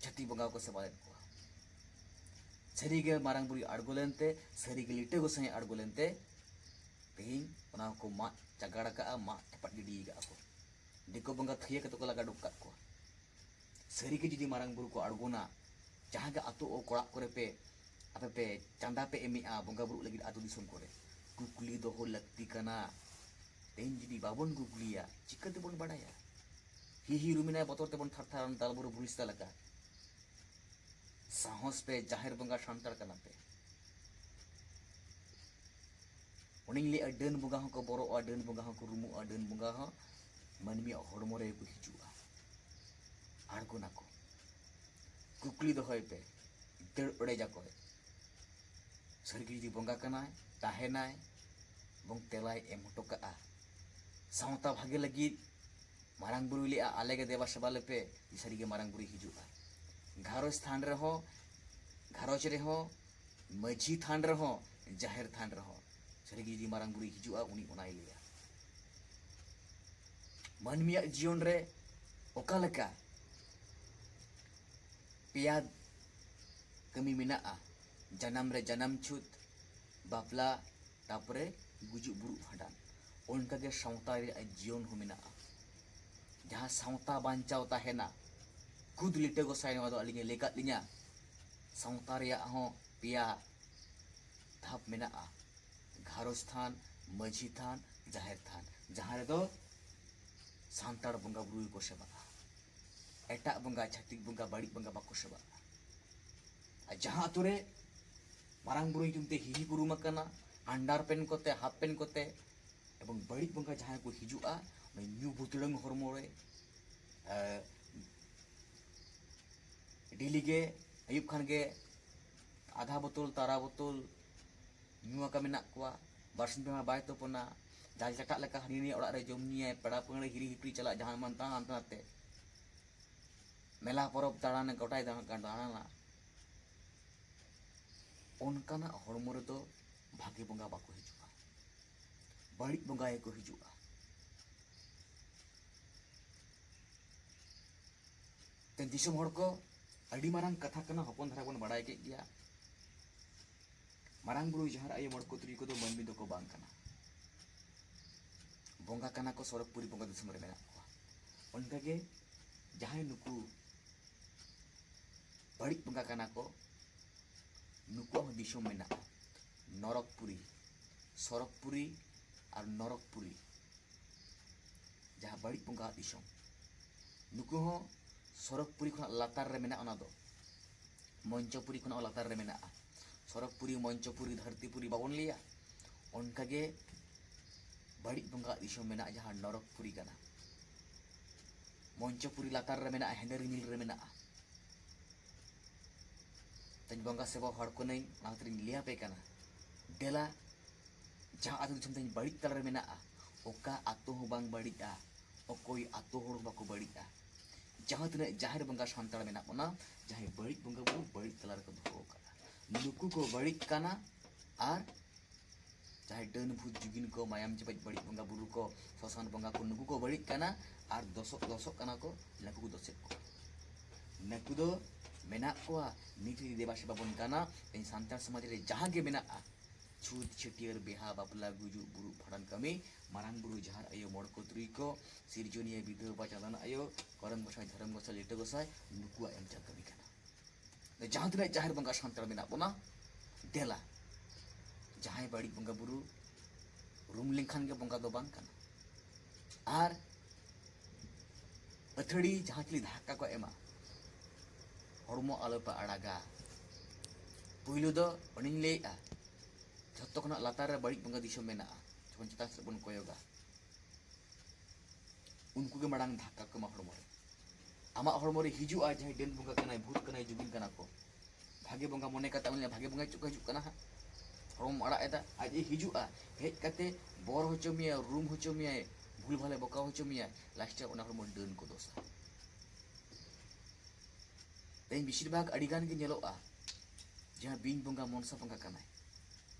ᱪᱷᱟᱹᱛᱤᱠ ᱵᱚᱸᱜᱟ ᱠᱚ ᱥᱮᱵᱟ ᱞᱮᱫ ᱠᱚᱣᱟ᱾ ᱥᱟᱹᱨᱤᱜᱮ ᱢᱟᱨᱟᱝ ᱵᱩᱨᱩᱭ ᱟᱬᱜᱚ ᱞᱮᱱᱛᱮ, ᱥᱟᱹᱨᱤᱜᱮ ᱞᱤᱴᱟᱹ ᱜᱚᱸᱥᱟᱭ ᱟᱬᱜᱚ ᱞᱮᱱᱛᱮ, ᱛᱮᱦᱮᱧ ᱚᱱᱟ ᱦᱚᱸᱠᱚ ᱢᱟᱜ ᱪᱟᱜᱟᱲ ᱟᱠᱟᱫᱼᱟ, ᱢᱟᱜ ᱪᱟᱯᱟᱫ ᱜᱤᱰᱤ ᱟᱠᱟᱫᱼᱟ ᱠᱚ᱾ ᱫᱤᱠᱩ ᱵᱚᱸᱜᱟ ᱛᱷᱟᱹᱭᱟᱹ ᱠᱟᱛᱮ ᱠᱚ ᱞᱟᱜᱟ ᱩᱰᱩᱠ ᱠᱟᱜ ᱠᱚᱣᱟ᱾ ᱥᱟᱹᱨᱤᱜᱮ ᱡᱩᱫᱤ ᱢᱟᱨᱟᱝ ᱵᱩᱨᱩ ᱠᱚ ᱟᱬᱜᱚᱱᱟ, ᱡᱟᱦᱟᱸ ᱜᱮ ᱟᱛᱳ ᱚᱲᱟᱜ ᱠᱚᱨᱮ ᱯᱮ, ᱟᱯᱮ ᱯᱮ ᱪᱟᱸᱫᱟ ᱯᱮ ᱮᱢᱮᱜᱼᱟ ᱵᱚᱸᱜᱟ ᱵᱩᱨᱩᱜ ᱞᱟᱹᱜᱤᱫ ᱟᱛᱳ ᱫᱤᱥᱚᱢ ᱠᱚᱨᱮ, ᱠᱩᱠᱞᱤ ᱫᱚᱦᱚ ᱞᱟᱹᱠᱛᱤ ᱠᱟᱱᱟ᱾ ᱛᱮᱦᱮᱧ ᱡᱩᱫᱤ ᱵᱟᱵᱚᱱ ᱠᱩᱠᱞᱤᱭᱟ, ᱪᱤᱠᱟᱹ ᱛᱮᱵᱚᱱ ᱵᱟᱲᱟᱭᱟ? ᱦᱤᱦᱤ ᱨᱩᱢᱤᱱᱟᱭ ᱵᱚᱛᱚᱨ ᱛᱮᱵᱚᱱ ᱛᱷᱟᱨ ᱛᱷᱟᱨ ᱫᱟᱞ ᱵᱩᱨᱩ ᱵᱩᱨᱤᱥᱛᱟ ᱞᱮᱠᱟ᱾ ᱥᱟᱦᱚᱥ ᱯᱮ, ᱡᱟᱦᱮᱨ ᱵᱚᱸᱜᱟ ᱥᱟᱱᱛᱟᱲ ᱠᱟᱱᱟ ᱯᱮ᱾ ᱚᱱᱮᱧ ᱞᱟᱹᱭᱟ, ᱰᱟᱹᱱ ᱵᱚᱸᱜᱟ ᱦᱚᱸᱠᱚ ᱵᱚᱨᱚᱜᱼᱟ, ᱰᱟᱹᱱ ᱵᱚᱸᱜᱟ ᱦᱚᱸᱠᱚ ᱨᱩᱢᱩᱜᱼᱟ, ᱰᱟᱹᱱ ᱵᱚᱸᱜᱟ ᱦᱚᱸ ᱢᱟᱹᱱᱢᱤᱭᱟᱜ ᱦᱚᱲᱢᱚ ᱨᱮᱜᱮ ᱠᱚ ᱦᱤᱡᱩᱜᱼᱟ, ᱟᱬᱜᱚᱱᱟᱠᱚ᱾ ᱠᱩᱠᱞᱤ ᱫᱚᱦᱚᱭ ᱯᱮ, ᱫᱟᱹᱲ ᱚᱲᱮᱡᱟᱠᱚ᱾ ᱥᱟᱹᱨᱤᱜᱮ ᱡᱩᱫᱤ ᱵᱚᱸᱜᱟ ᱠᱟᱱᱟᱭ, ᱛᱟᱦᱮᱱᱟᱭ, ᱮᱵᱚᱝ ᱛᱮᱞᱟᱭ ᱮᱢ ᱦᱚᱴᱚ ᱠᱟᱜᱼᱟ᱾ ᱥᱟᱶᱛᱟ ᱵᱷᱟᱜᱮ ᱞᱟᱹᱜᱤᱫ ᱢᱟᱨᱟᱝ ᱵᱩᱨᱩᱭ ᱞᱟᱹᱭᱟ, "ᱟᱞᱮ ᱜᱮ ᱫᱮᱵᱟ ᱥᱮᱵᱟ ᱞᱮᱯᱮ", ᱥᱟᱹᱨᱤᱜᱮ ᱢᱟᱨᱟᱝ ᱵᱩᱨᱩᱭ ᱦᱤᱡᱩᱜᱼᱟ᱾ ᱜᱷᱟᱨᱚᱸᱡᱽ ᱛᱷᱟᱱ ᱨᱮᱦᱚᱸ, ᱜᱷᱟᱨᱚᱸᱡᱽ ᱨᱮᱦᱚᱸ, ᱢᱟᱹᱡᱷᱤ ᱛᱷᱟᱱ ᱨᱮᱦᱚᱸ, ᱡᱟᱦᱮᱨ ᱛᱷᱟᱱ ᱨᱮᱦᱚᱸ, ᱥᱟᱹᱨᱤᱜᱮ ᱡᱩᱫᱤ ᱢᱟᱨᱟᱝ ᱵᱩᱨᱩᱭ ᱦᱤᱡᱩᱜᱼᱟ, ᱩᱱᱤ ᱚᱱᱟᱭ ᱞᱟᱹᱭᱟ᱾ ᱢᱟᱹᱱᱢᱤᱭᱟᱜ ᱡᱤᱭᱚᱱ ᱨᱮ ᱚᱠᱟ ᱞᱮᱠᱟ ᱯᱮᱭᱟ ᱠᱟᱹᱢᱤ ᱢᱮᱱᱟᱜᱼᱟ, ᱡᱟᱱᱟᱢ ᱨᱮ ᱡᱟᱱᱟᱢ ᱪᱷᱩᱛ, ᱵᱟᱯᱞᱟ, ᱛᱟᱯᱚᱨᱮ ᱜᱩᱡᱩᱜ ᱵᱩᱨᱩᱜ ᱵᱷᱟᱸᱰᱟᱱ᱾ ᱚᱱᱠᱟᱜᱮ ᱥᱟᱶᱛᱟ ᱨᱮᱭᱟᱜ ᱡᱤᱭᱚᱱ ᱦᱚᱸ ᱢᱮᱱᱟᱜᱼᱟ᱾ ᱡᱟᱦᱟᱸ ᱥᱟᱶᱛᱟ ᱵᱟᱧᱪᱟᱣ ᱛᱟᱦᱮᱱᱟ, ᱠᱷᱩᱫ ᱞᱤᱴᱟᱹ ᱜᱚᱸᱥᱟᱭ ᱱᱚᱣᱟ ᱫᱚ ᱟᱹᱞᱤᱧᱮ ᱞᱟᱹᱭ ᱠᱟᱫ ᱞᱤᱧᱟ᱾ ᱥᱟᱶᱛᱟ ᱨᱮᱭᱟᱜ ᱦᱚᱸ ᱯᱮᱭᱟ ᱫᱷᱟᱯ ᱢᱮᱱᱟᱜᱼᱟ, ᱜᱷᱟᱨᱚᱸᱡᱽ ᱛᱷᱟᱱ, ᱢᱟᱹᱡᱷᱤ ᱛᱷᱟᱱ, ᱡᱟᱦᱮᱨ ᱛᱷᱟᱱ, ᱡᱟᱦᱟᱸ ᱨᱮᱫᱚ ᱥᱟᱱᱛᱟᱲ ᱵᱚᱸᱜᱟ ᱵᱩᱨᱩ ᱜᱮᱠᱚ ᱥᱮᱵᱟᱜᱼᱟ᱾ ᱮᱴᱟᱜ ᱵᱚᱸᱜᱟ, ᱪᱷᱟᱹᱛᱤᱠ ᱵᱚᱸᱜᱟ, ᱵᱟᱹᱲᱤᱡ ᱵᱚᱸᱜᱟ ᱵᱟᱠᱚ ᱥᱮᱵᱟᱜᱼᱟ᱾ ᱟᱨ ᱡᱟᱦᱟᱸ ᱟᱛᱳ ᱨᱮ ᱢᱟᱨᱟᱝ ᱵᱩᱨᱩ ᱧᱩᱛᱩᱢ ᱛᱮ ᱦᱤᱨᱤ ᱵᱩᱨᱩᱢ ᱟᱠᱟᱱᱟ, ᱟᱱᱰᱟᱨ ᱯᱮᱱ ᱠᱚᱛᱮ, ᱦᱟᱯ ᱯᱮᱱ ᱠᱚᱛᱮ, ᱮᱵᱚᱝ ᱵᱟᱹᱲᱤᱡ ᱵᱚᱸᱜᱟ ᱡᱟᱦᱟᱸᱭ ᱠᱚ ᱦᱤᱡᱩᱜᱼᱟ, ᱚᱱᱟ ᱧᱩ ᱵᱷᱩᱛᱲᱟᱹᱝ ᱦᱚᱲᱢᱚ ᱨᱮ, ᱮ, ᱰᱮᱞᱤ ᱜᱮ ᱟᱹᱭᱩᱵ ᱠᱷᱟᱱ ᱜᱮ ᱟᱫᱷᱟ ᱵᱳᱛᱚᱞ, ᱛᱟᱨᱟ ᱵᱳᱛᱚᱞ ᱧᱩ ᱟᱠᱟ ᱢᱮᱱᱟᱜ ᱠᱚᱣᱟ᱾ ᱵᱟᱨᱥᱤᱧ ᱯᱮ ᱢᱟᱦᱟ ᱵᱟᱭ ᱛᱩᱯᱩᱱᱟ, ᱡᱟᱞ ᱪᱟᱴᱟᱜ ᱞᱮᱠᱟ ᱦᱟᱹᱱᱤ ᱱᱤᱭᱟᱹ ᱚᱲᱟᱜ ᱨᱮ ᱡᱚᱢ ᱧᱩᱭᱟᱭ, ᱯᱮᱲᱟ ᱯᱟᱹᱲᱦᱟᱹ ᱦᱤᱨᱤ ᱦᱤᱯᱤᱨ ᱪᱟᱞᱟᱜ, ᱡᱟᱦᱟᱸ ᱢᱟᱱ ᱛᱟᱦᱟᱸ ᱦᱟᱱᱛᱮ ᱱᱟᱛᱮ, ᱢᱮᱞᱟ ᱯᱚᱨᱚᱵᱽ ᱫᱟᱬᱟᱱ ᱜᱚᱴᱟᱭ ᱫᱟᱬᱟᱱᱟ᱾ ᱚᱱᱠᱟᱱᱟᱜ ᱦᱚᱲᱢᱚ ᱨᱮᱫᱚ ᱵᱷᱟᱜᱮ ᱵᱚᱸᱜᱟ ᱵᱟᱠᱚ ᱦᱤᱡᱩᱜᱼᱟ, ᱵᱟᱹᱲᱤᱡ ᱵᱚᱸᱜᱟ ᱜᱮᱠᱚ ᱦᱤᱡᱩᱜᱼᱟ᱾ ᱛᱮ ᱫᱤᱥᱚᱢ ᱦᱚᱲ ᱠᱚ ᱟᱹᱰᱤ ᱢᱟᱨᱟᱝ ᱠᱟᱛᱷᱟ ᱠᱟᱱᱟ, ᱦᱚᱯᱚᱱ ᱫᱷᱟᱨᱟ ᱵᱚᱱ ᱵᱟᱲᱟᱭ ᱠᱮᱫ ᱜᱮᱭᱟ᱾ ᱢᱟᱨᱟᱝ ᱵᱩᱨᱩ, ᱡᱟᱦᱮᱨ ᱟᱭᱳ, ᱢᱚᱬᱮ ᱠᱚ ᱛᱩᱨᱩᱭ ᱠᱚᱫᱚ ᱢᱟᱹᱱᱢᱤ ᱫᱚᱠᱚ ᱵᱟᱝ ᱠᱟᱱᱟ, ᱵᱚᱸᱜᱟ ᱠᱟᱱᱟ ᱠᱚ, ᱥᱚᱨᱚᱜᱽᱯᱩᱨᱤ ᱵᱚᱸᱜᱟ ᱫᱤᱥᱚᱢ ᱨᱮ ᱢᱮᱱᱟᱜ ᱠᱚᱣᱟ᱾ ᱚᱱᱠᱟᱜᱮ ᱡᱟᱦᱟᱸᱭ ᱱᱩᱠᱩ ᱵᱟᱹᱲᱤᱡ ᱵᱚᱸᱜᱟ ᱠᱟᱱᱟ ᱠᱚ, ᱱᱩᱠᱩᱣᱟᱜ ᱦᱚᱸ ᱫᱤᱥᱚᱢ ᱢᱮᱱᱟᱜᱼᱟ, ᱱᱚᱨᱚᱠᱯᱩᱨᱤ, ᱥᱚᱨᱚᱜᱽᱯᱩᱨᱤ ᱟᱨ ᱱᱚᱨᱚᱠᱯᱩᱨᱤ, ᱡᱟᱦᱟᱸ ᱵᱟᱹᱲᱤᱡ ᱵᱚᱸᱜᱟᱣᱟᱜ ᱫᱤᱥᱚᱢ᱾ ᱱᱩᱠᱩ ᱦᱚᱸ ᱥᱚᱨᱚᱜᱽᱯᱩᱨᱤ ᱠᱷᱚᱱᱟᱜ ᱞᱟᱛᱟᱨ ᱨᱮ ᱢᱮᱱᱟᱜᱼᱟ, ᱚᱱᱟ ᱫᱚ ᱢᱚᱧᱪᱚᱯᱩᱨᱤ ᱠᱷᱚᱱᱟᱜ ᱦᱚᱸ ᱞᱟᱛᱟᱨ ᱨᱮ ᱢᱮᱱᱟᱜᱼᱟ᱾ ᱥᱚᱨᱚᱜᱽᱯᱩᱨᱤ, ᱢᱚᱧᱪᱚᱯᱩᱨᱤ, ᱫᱷᱟᱹᱨᱛᱤᱯᱩᱨᱤ ᱵᱟᱵᱚᱱ ᱞᱟᱹᱭᱟ, ᱚᱱᱠᱟᱜᱮ ᱵᱟᱹᱲᱤᱡ ᱵᱚᱸᱜᱟᱣᱟᱜ ᱫᱤᱥᱚᱢ ᱢᱮᱱᱟᱜᱼᱟ, ᱡᱟᱦᱟᱸ ᱱᱚᱨᱚᱠᱯᱩᱨᱤ ᱠᱟᱱᱟ᱾ ᱢᱚᱧᱪᱚᱯᱩᱨᱤ ᱞᱟᱛᱟᱨ ᱨᱮ ᱢᱮᱱᱟᱜᱼᱟ, ᱦᱮᱸᱫᱮ ᱨᱤᱢᱤᱞ ᱨᱮ ᱢᱮᱱᱟᱜᱼᱟ᱾ ᱛᱮᱦᱮᱧ ᱵᱚᱸᱜᱟ ᱥᱮᱵᱟ ᱦᱚᱲ ᱠᱟᱹᱱᱟᱹᱧ, ᱚᱱᱟ ᱠᱷᱟᱹᱛᱤᱨᱤᱧ ᱞᱟᱹᱭ ᱟᱯᱮ ᱠᱟᱱᱟ᱾ ᱫᱮᱞᱟ, ᱡᱟᱦᱟᱸ ᱟᱹᱛᱩ ᱫᱤᱥᱚᱢ ᱛᱮᱦᱮᱧ ᱵᱟᱹᱲᱤᱡ ᱛᱟᱞᱟᱨᱮ ᱢᱮᱱᱟᱜᱼᱟ, ᱚᱠᱟ ᱟᱹᱛᱩ ᱦᱚᱸ ᱵᱟᱝ ᱵᱟᱹᱲᱤᱡᱼᱟ, ᱚᱠᱚᱭ ᱟᱹᱛᱩ ᱦᱚᱲ ᱦᱚᱸ ᱵᱟᱠᱚ ᱵᱟᱹᱲᱤᱡᱼᱟ᱾ ᱡᱟᱦᱟᱸ ᱛᱤᱱᱟᱹᱜ ᱡᱟᱦᱮᱨ ᱵᱚᱸᱜᱟ ᱥᱟᱱᱛᱟᱲ ᱢᱮᱱᱟᱜ ᱵᱚᱱᱟ, ᱡᱟᱦᱟᱸᱭ ᱵᱟᱹᱲᱤᱡ ᱵᱚᱸᱜᱟ ᱵᱩᱨᱩ ᱵᱟᱹᱲᱤᱡ ᱛᱟᱞᱟ ᱨᱮᱠᱚ ᱫᱚᱦᱚ ᱟᱠᱟᱫᱟ, ᱱᱩᱠᱩ ᱠᱚ ᱵᱟᱹᱲᱤᱡ ᱠᱟᱱᱟ᱾ ᱟᱨ ᱡᱟᱦᱟᱸᱭ ᱰᱟᱹᱱ ᱵᱷᱩᱛ ᱡᱩᱜᱤᱱ ᱠᱚ, ᱢᱟᱭᱟᱢ ᱪᱮᱯᱮᱡ ᱵᱟᱹᱲᱤᱡ ᱵᱚᱸᱜᱟ ᱵᱩᱨᱩ ᱠᱚ, ᱥᱚᱥᱟᱱ ᱵᱚᱸᱜᱟ ᱠᱚ, ᱱᱩᱠᱩ ᱠᱚ ᱵᱟᱹᱲᱤᱡ ᱠᱟᱱᱟ᱾ ᱟᱨ ᱫᱚᱥᱚᱜ ᱫᱚᱥᱚᱜ ᱠᱟᱱᱟ ᱠᱚ, ᱱᱩᱠᱩ ᱠᱚ ᱫᱚᱥᱮᱫ ᱠᱚᱣᱟ᱾ ᱱᱩᱠᱩ ᱫᱚ ᱢᱮᱱᱟᱜ ᱠᱚᱣᱟ, ᱱᱤᱛ ᱡᱩᱫᱤ ᱫᱮᱵᱟ ᱥᱮᱵᱟ ᱵᱚᱱ ᱜᱟᱱᱟ, ᱛᱮᱦᱮᱧ ᱥᱟᱱᱛᱟᱲ ᱥᱚᱢᱟᱡᱽ ᱨᱮ ᱡᱟᱦᱟᱸ ᱜᱮ ᱢᱮᱱᱟᱜᱼᱟ, ᱪᱷᱩᱛ, ᱪᱷᱟᱹᱴᱭᱟᱹᱨ, ᱵᱤᱦᱟ, ᱵᱟᱯᱞᱟ, ᱜᱩᱡᱩᱜ, ᱵᱩᱨᱩᱜ, ᱵᱷᱟᱸᱰᱟᱱ ᱠᱟᱹᱢᱤ, ᱢᱟᱨᱟᱝ ᱵᱩᱨᱩ, ᱡᱟᱦᱮᱨ ᱟᱭᱳ, ᱢᱚᱬᱮ ᱠᱚ ᱛᱩᱨᱩᱭ ᱠᱚ, ᱥᱤᱨᱡᱚᱱᱤᱭᱟᱹ, ᱵᱤᱫᱷᱟᱹ ᱵᱟᱵᱟ, ᱪᱟᱸᱫᱟᱱ ᱟᱭᱳ, ᱠᱚᱨᱚᱱ ᱜᱚᱸᱥᱟᱭ, ᱫᱷᱚᱨᱚᱢ ᱜᱚᱸᱥᱟᱭ, ᱞᱤᱴᱟᱹ ᱜᱚᱸᱥᱟᱭ, ᱱᱩᱠᱩᱣᱟᱜ ᱮᱢ ᱪᱟᱞ ᱠᱟᱹᱢᱤ ᱠᱟᱱᱟ᱾ ᱡᱟᱦᱟᱸ ᱛᱤᱱᱟᱹᱜ ᱡᱟᱦᱮᱨ ᱵᱚᱸᱜᱟ ᱥᱟᱱᱛᱟᱲ ᱢᱮᱱᱟᱜ ᱵᱚᱱᱟ, ᱫᱮᱞᱟ, ᱡᱟᱦᱟᱸᱭ ᱵᱟᱹᱲᱤᱡ ᱵᱚᱸᱜᱟ ᱵᱩᱨᱩ ᱨᱩᱢ ᱞᱮᱱᱠᱷᱟᱱ ᱜᱮ ᱵᱚᱸᱜᱟ ᱫᱚ ᱵᱟᱝ ᱠᱟᱱᱟ᱾ ᱟᱨ ᱟᱹᱛᱷᱟᱹᱲᱤ ᱡᱟᱦᱟᱸ ᱪᱤᱞᱤ ᱫᱷᱟᱠᱟ ᱠᱚ ᱮᱢᱟ, ᱦᱚᱲᱢᱚ ᱟᱞᱚᱯᱮ ᱟᱲᱟᱜᱟ᱾ ᱯᱩᱭᱞᱩ ᱫᱚ ᱚᱱᱮᱧ ᱞᱟᱹᱭᱮᱜᱼᱟ, ᱡᱷᱚᱛᱚ ᱠᱷᱚᱱᱟᱜ ᱞᱟᱛᱟᱨ ᱨᱮ ᱵᱟᱹᱲᱤᱡ ᱵᱚᱸᱜᱟ ᱫᱤᱥᱚᱢ ᱢᱮᱱᱟᱜᱼᱟ, ᱡᱚᱠᱷᱚᱱ ᱪᱮᱛᱟᱱ ᱥᱮᱫ ᱵᱚᱱ ᱠᱚᱭᱚᱜᱟ, ᱩᱱᱠᱩ ᱜᱮ ᱢᱟᱲᱟᱝ ᱫᱷᱟᱠᱟ ᱠᱚ ᱮᱢᱟ ᱦᱚᱲᱢᱚ ᱨᱮ᱾ ᱟᱢᱟᱜ ᱦᱚᱲᱢᱚ ᱨᱮ ᱦᱤᱡᱩᱜᱼᱟ ᱡᱟᱦᱟᱸᱭ ᱰᱟᱹᱱ ᱵᱚᱸᱜᱟ ᱠᱟᱱᱟᱭ, ᱵᱷᱩᱛ ᱠᱟᱱᱟᱭ, ᱡᱩᱜᱤᱱ ᱠᱟᱱᱟ ᱠᱚ, ᱵᱷᱟᱜᱮ ᱵᱚᱸᱜᱟ ᱢᱚᱱᱮ ᱠᱟᱛᱮ ᱩᱱᱤ ᱵᱷᱟᱜᱮ ᱵᱚᱸᱜᱟ ᱪᱮᱫ ᱠᱚ ᱦᱤᱡᱩᱜ ᱠᱟᱱᱟ ᱦᱟᱸᱜ, ᱦᱚᱲᱢᱚᱢ ᱟᱲᱟᱜ ᱮᱫᱟ, ᱟᱡ ᱮ ᱦᱤᱡᱩᱜᱼᱟ, ᱦᱮᱡ ᱠᱟᱛᱮ ᱵᱚᱨ ᱦᱚᱪᱚ ᱢᱮᱭᱟᱭ, ᱨᱩᱢ ᱦᱚᱪᱚ ᱢᱮᱭᱟᱭ, ᱵᱷᱩᱞ ᱵᱷᱟᱞᱮ ᱵᱚᱠᱟ ᱦᱚᱪᱚ ᱢᱮᱭᱟᱭ, ᱞᱟᱥᱴ ᱨᱮ ᱚᱱᱟ ᱦᱚᱲᱢᱚ ᱰᱟᱹᱱ ᱠᱚ ᱫᱳᱥᱟ᱾ ᱛᱮᱦᱮᱧ ᱵᱮᱥᱤᱨ ᱵᱷᱟᱜᱽ ᱟᱹᱰᱤ ᱜᱟᱱ ᱜᱮ ᱧᱮᱞᱚᱜᱼᱟ, ᱡᱟᱦᱟᱸ ᱵᱤᱧ ᱵᱚᱸᱜᱟ ᱢᱚᱱᱥᱟ ᱵᱚᱸᱜᱟ ᱠᱟᱱᱟᱭ,